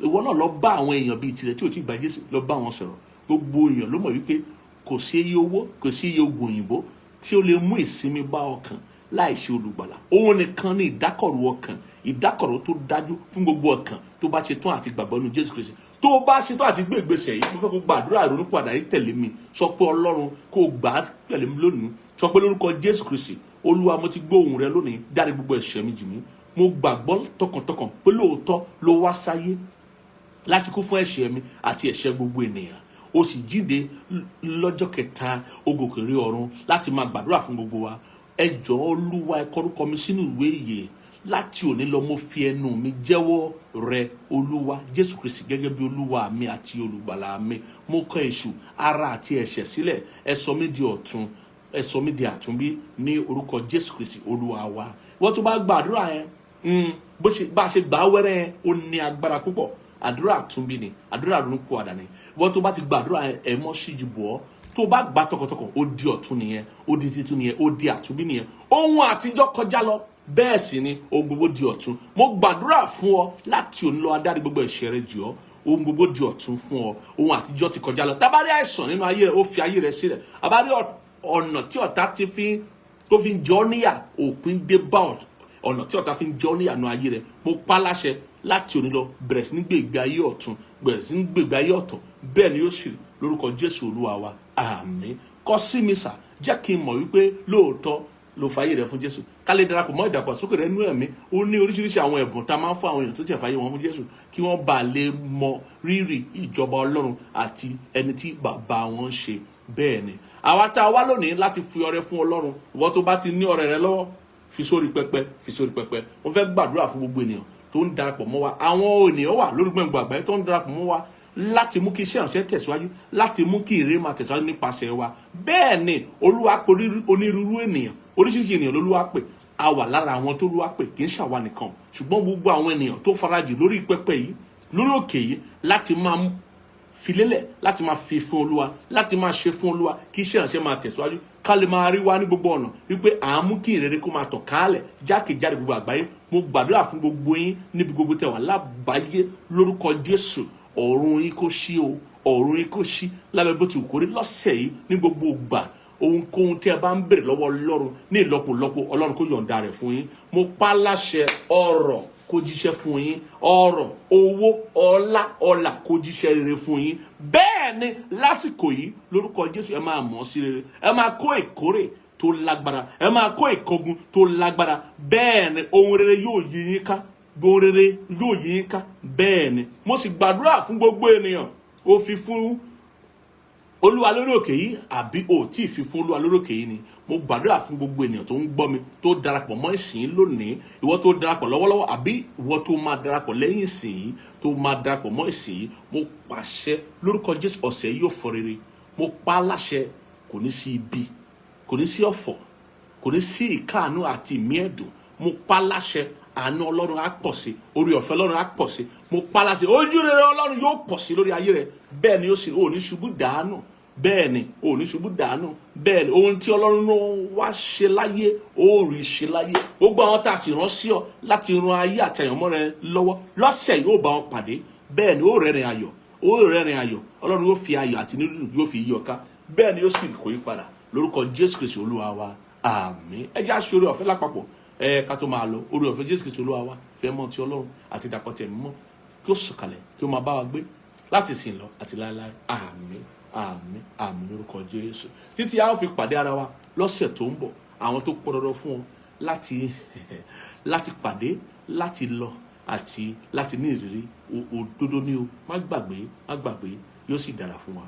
Ìwọ náà lọ bá àwọn èèyàn bíi tirẹ̀ tí ò tí ì gba Jésù, lọ bá wọn sọ̀rọ̀. Gbogbo èèyàn ló mọ̀ wípé kò sí iye owó, kò sí iye oògùn òyìnbó tí ó lè mú ìsinmi bá ọkàn láì ṣe olùgbàlà. Òun nìkan ní ìdákọ̀ró ọkàn, ìdákọ̀ró tó dájú fún gbogbo ọkàn tó bá ṣe tán àti gbàgbọ́ nínú Jésù Kristi, tó bá ṣe tán àti gbé ìgbésẹ̀ yìí. Mo fẹ́ kó gbàdúrà ìrònúpìwàdà yìí tẹ̀lé mi. Sọ pé Ọlọ́run, kó gbà á tẹ̀lé mi lónìí. Sọ pé, lórúkọ Jésù Kristi, Olúwa, mo ti gbọ́ ohùn rẹ lónìí. Dárí gbogbo ẹ̀ṣẹ̀ mi jì mí. Mo gbàgbọ́ tọkàntọkàn pé lóòótọ́ ló wá sáyé láti kú fún ẹ̀ṣẹ̀ mi àti ẹ̀ṣẹ̀ gbogbo ènìyàn. Ó sì jíǹde lọ́jọ́ kẹta, ó gòkè rí ọ̀run láti máa gbàdúrà fún gbogbo wa. Ẹ jọ̀ọ́ Olúwa, ẹ kọ orúkọ mi sínú ìwé ìyè. Láti òní lọ, mo fi ẹnu mi jẹ́wọ́ rẹ, Olúwa Jésù Kristi, gẹ́gẹ́ bí Olúwa mi àti olùgbàlà mi. Mo kọ̀ èṣù, ara àti ẹ̀ṣẹ̀ sílẹ̀. Ẹ sọ mí di ọ̀tun, ẹ sọ mí di àtúnbí ní orúkọ Jésù Kristi Olúwa wa. Wọ́n tó bá gbàdúrà yẹn, bó ṣe bá a ṣe gbà á wẹ́rẹ́ yẹn, ó ní agbára púpọ̀. Àdúrà àtúnbí ni, àdúrà ìrònúpìwàdà ni. Wọ́n tó bá ti gbàdúrà yẹn, ẹ̀ mọ́ síjú bọ̀ ọ́. Tó bá gbà tọkàntọkàn, ó di ọ̀tun nìyẹn, ó di titun nìyẹn, ó di àtúnbí nìyẹn. Ohun àtijọ́ kọjá lọ, bẹ́ẹ̀ sì ni ohun gbogbo di ọ̀tun. Mo gbàdúrà fún ọ, láti òní lọ, adárí gbogbo ẹ̀ṣẹ̀ rẹ jì ọ́. Ohun gbogbo di ọ̀tun fún ọ. Ohun àtijọ́ ti kọjá lọ. Tábàárí àìsàn nínú ayé rẹ, ó fi ayé rẹ sílẹ̀. Àbárí ọ̀nà tí ọ̀tá ti fi tó fi ń jọ ọ́ níyà, òpin dé bá ọ̀nà tí ọ̀tá fi ń jọ ọ́ níyà nínú ayé rẹ. Mo pa láṣẹ, láti òní lọ, bẹ̀rẹ̀ sí ní gbé ìgbé ayé ọ̀tun, bẹ̀rẹ̀ sí ní gbé ìgbé ayé ọ̀tọ̀. Bẹ́ẹ̀ ni yóò sì rí lórúkọ Jésù Olúwa wa, àmín. Kọ sí mi sà, jẹ́ kí n mọ̀ wípé lóòótọ́ ló fàyè rẹ fún Jésù, ká lè darapọ̀ mọ́ ìdàgbàsókè rẹ nú ẹ̀mí. Ó ní oríṣiríṣi àwọn ẹ̀bùn tá a máa ń fún àwọn èèyàn tó tẹ̀ fàyè wọn fún Jésù, kí wọ́n bá lè mọ rírì ìjọba Ọlọ́run àti ẹni tí bàbá wọn ń ṣe. Bẹ́ẹ̀ ni àwa tá a wá lónìí láti fi ọrẹ fún Ọlọ́run. Ìwọ tó bá ti ní ọrẹ rẹ lọ́wọ́, fi sórí pẹpẹ, fi sórí pẹpẹ. Mo fẹ́ gbàdúrà fún gbogbo ènìyàn tó ń darapọ̀ mọ́ wa. Àwọn ènìyàn wà lórí gbẹ̀ngbẹ̀ àgbáyé tó ń darapọ̀ mọ́ wa láti mú kí iṣẹ́ ìránṣẹ́ tẹ̀síwájú, láti mú kí ìre máa tẹ̀síwájú nípasẹ̀ wa. Bẹ́ẹ̀ ni Olúwa pè onírúurú ènìyàn, oríṣiríṣi ènìyàn lolúwa pè. A wà lára àwọn tó lúwa pè. Kì í ṣàwa nìkan, ṣùgbọ́n gbogbo àwọn ènìyàn tó farajì lórí pẹpẹ yìí, lórí òkè yìí, láti máa fi lélẹ̀, láti máa fi fún Olúwa, láti máa ṣe fún Olúwa, kí iṣẹ́ ìránṣẹ́ máa tẹ̀síwájú, ká lè máa rí wa ní gbogbo ọ̀nà wípé à ń mú kí ìrere kó máa tàn kálẹ̀ jákèjádò gbogbo àgbáyé. Mo gbàdúrà fún gbogbo yín níbi gbogbo tẹ́ wà lágbàáyé. Lórúkọ Jésù, ọ̀run yín kó ṣí o, ọ̀run yín kó ṣí lábẹ́ bó ti wù kórí lọ́sẹ̀ yìí, ní gbogbo ìgbà. Ohunkóhun tí ẹ bá ń béèrè lọ́wọ́ Ọlọ́run ní ìlọ́pọ̀lọpọ̀, Ọlọ́run kó yọ̀ǹda rẹ̀ fún yín. Mo pa láṣẹ, ọrọ̀ kó jíṣẹ́ fún yín, ọrọ̀, owó, ọlá, ọlà kó jíṣẹ́ rere fún yín. Bẹ́ẹ̀ ni lásìkò yìí, lórúkọ Jésù, ẹ máa mọ̀ ọ́ sí rere. Ẹ máa kó ìkórè tó lágbára, ẹ máa kó ìkógun tó lágbára. Bẹ́ẹ̀ ni ohun rere yóò yí yín ká, ohun rere yóò yí yín ká. Bẹ́ẹ̀ ni mo sì gbàdúrà fún gbogbo ènìyàn. Ó fi fún Olúwa lórí òkè yìí, àbí ò tí ì fi fún Olúwa lórí òkè yìí ni. Mo gbàdúrà fún gbogbo ènìyàn tó ń gbọ́ mi, tó darapọ̀ mọ́ ìsìn lónìí, ìwọ tó darapọ̀ lọ́wọ́lọ́wọ́, àbí ìwọ tó máa darapọ̀ lẹ́yìn ìsìn yìí, tó máa darapọ̀ mọ́ ìsìn yìí. Mo pàṣẹ lórúkọ Jésù, ọ̀sẹ̀ yìí yóò fọ rere. Mo pa á láṣẹ, kò ní sí ibi, kò ní sí ọ̀fọ̀, kò ní sí ìkáàánú àti ìmí ẹ̀dùn. Mo pa á láṣẹ, àánú Ọlọ́run á pọ̀ sí, orí ọ̀fẹ́ Ọlọ́run á pọ̀ sí. Mo pa á láṣẹ, ojú rere Ọlọ́run yóò pọ̀ sí lórí ayé rẹ. Bẹ́ẹ̀ ni ó sì, ò ní ṣubú dànù. Bẹ́ẹ̀ ni, ò ní ṣubú dànù. Bẹ́ẹ̀ ni, ohun tí Ọlọ́run ló wá ṣe láyé, ó rí ṣe láyé. Gbogbo àwọn tá a sì rán sí ọ láti ran ayé àti àyànmọ́ rẹ lọ́wọ́ lọ́sẹ̀, yóò bá wọn pàdé. Bẹ́ẹ̀ ni, ó rẹ́rìn ayọ̀, ó rẹ́rìn ayọ̀. Ọlọ́run yóò fi ayọ̀ àti nídùn yóò fi yí ọ ká. Bẹ́ẹ̀ ni, yóò sì kó yí padà lórúkọ Jésù Kristi Olúwa wa. Àmín. Ẹ jẹ́ àṣẹ oore ọ̀fẹ́ lápapọ̀ ẹ ká tó máa lọ. Oore ọ̀fẹ́ Jésù Kristi Olúwa wa, ìfẹ́ mọ́ ti Ọlọ́run àti ìdàpọ̀ tẹ̀mí mọ́ kí ó sọ̀kalẹ̀, kí ó máa bá wa gbé láti ìsìn lọ àti láéláé. Àmín, àmín, àmín lórúkọ Jésù. Títí a ó fi pàdé ara wa lọ́sẹ̀ tó ń bọ̀, àwọn tó pọ̀ dandan fún ọ láti pàdé, láti lọ àti láti ní ìrírí òdodo ní o. Má gbàgbé, má gbàgbé, yóò sì dára fún wa.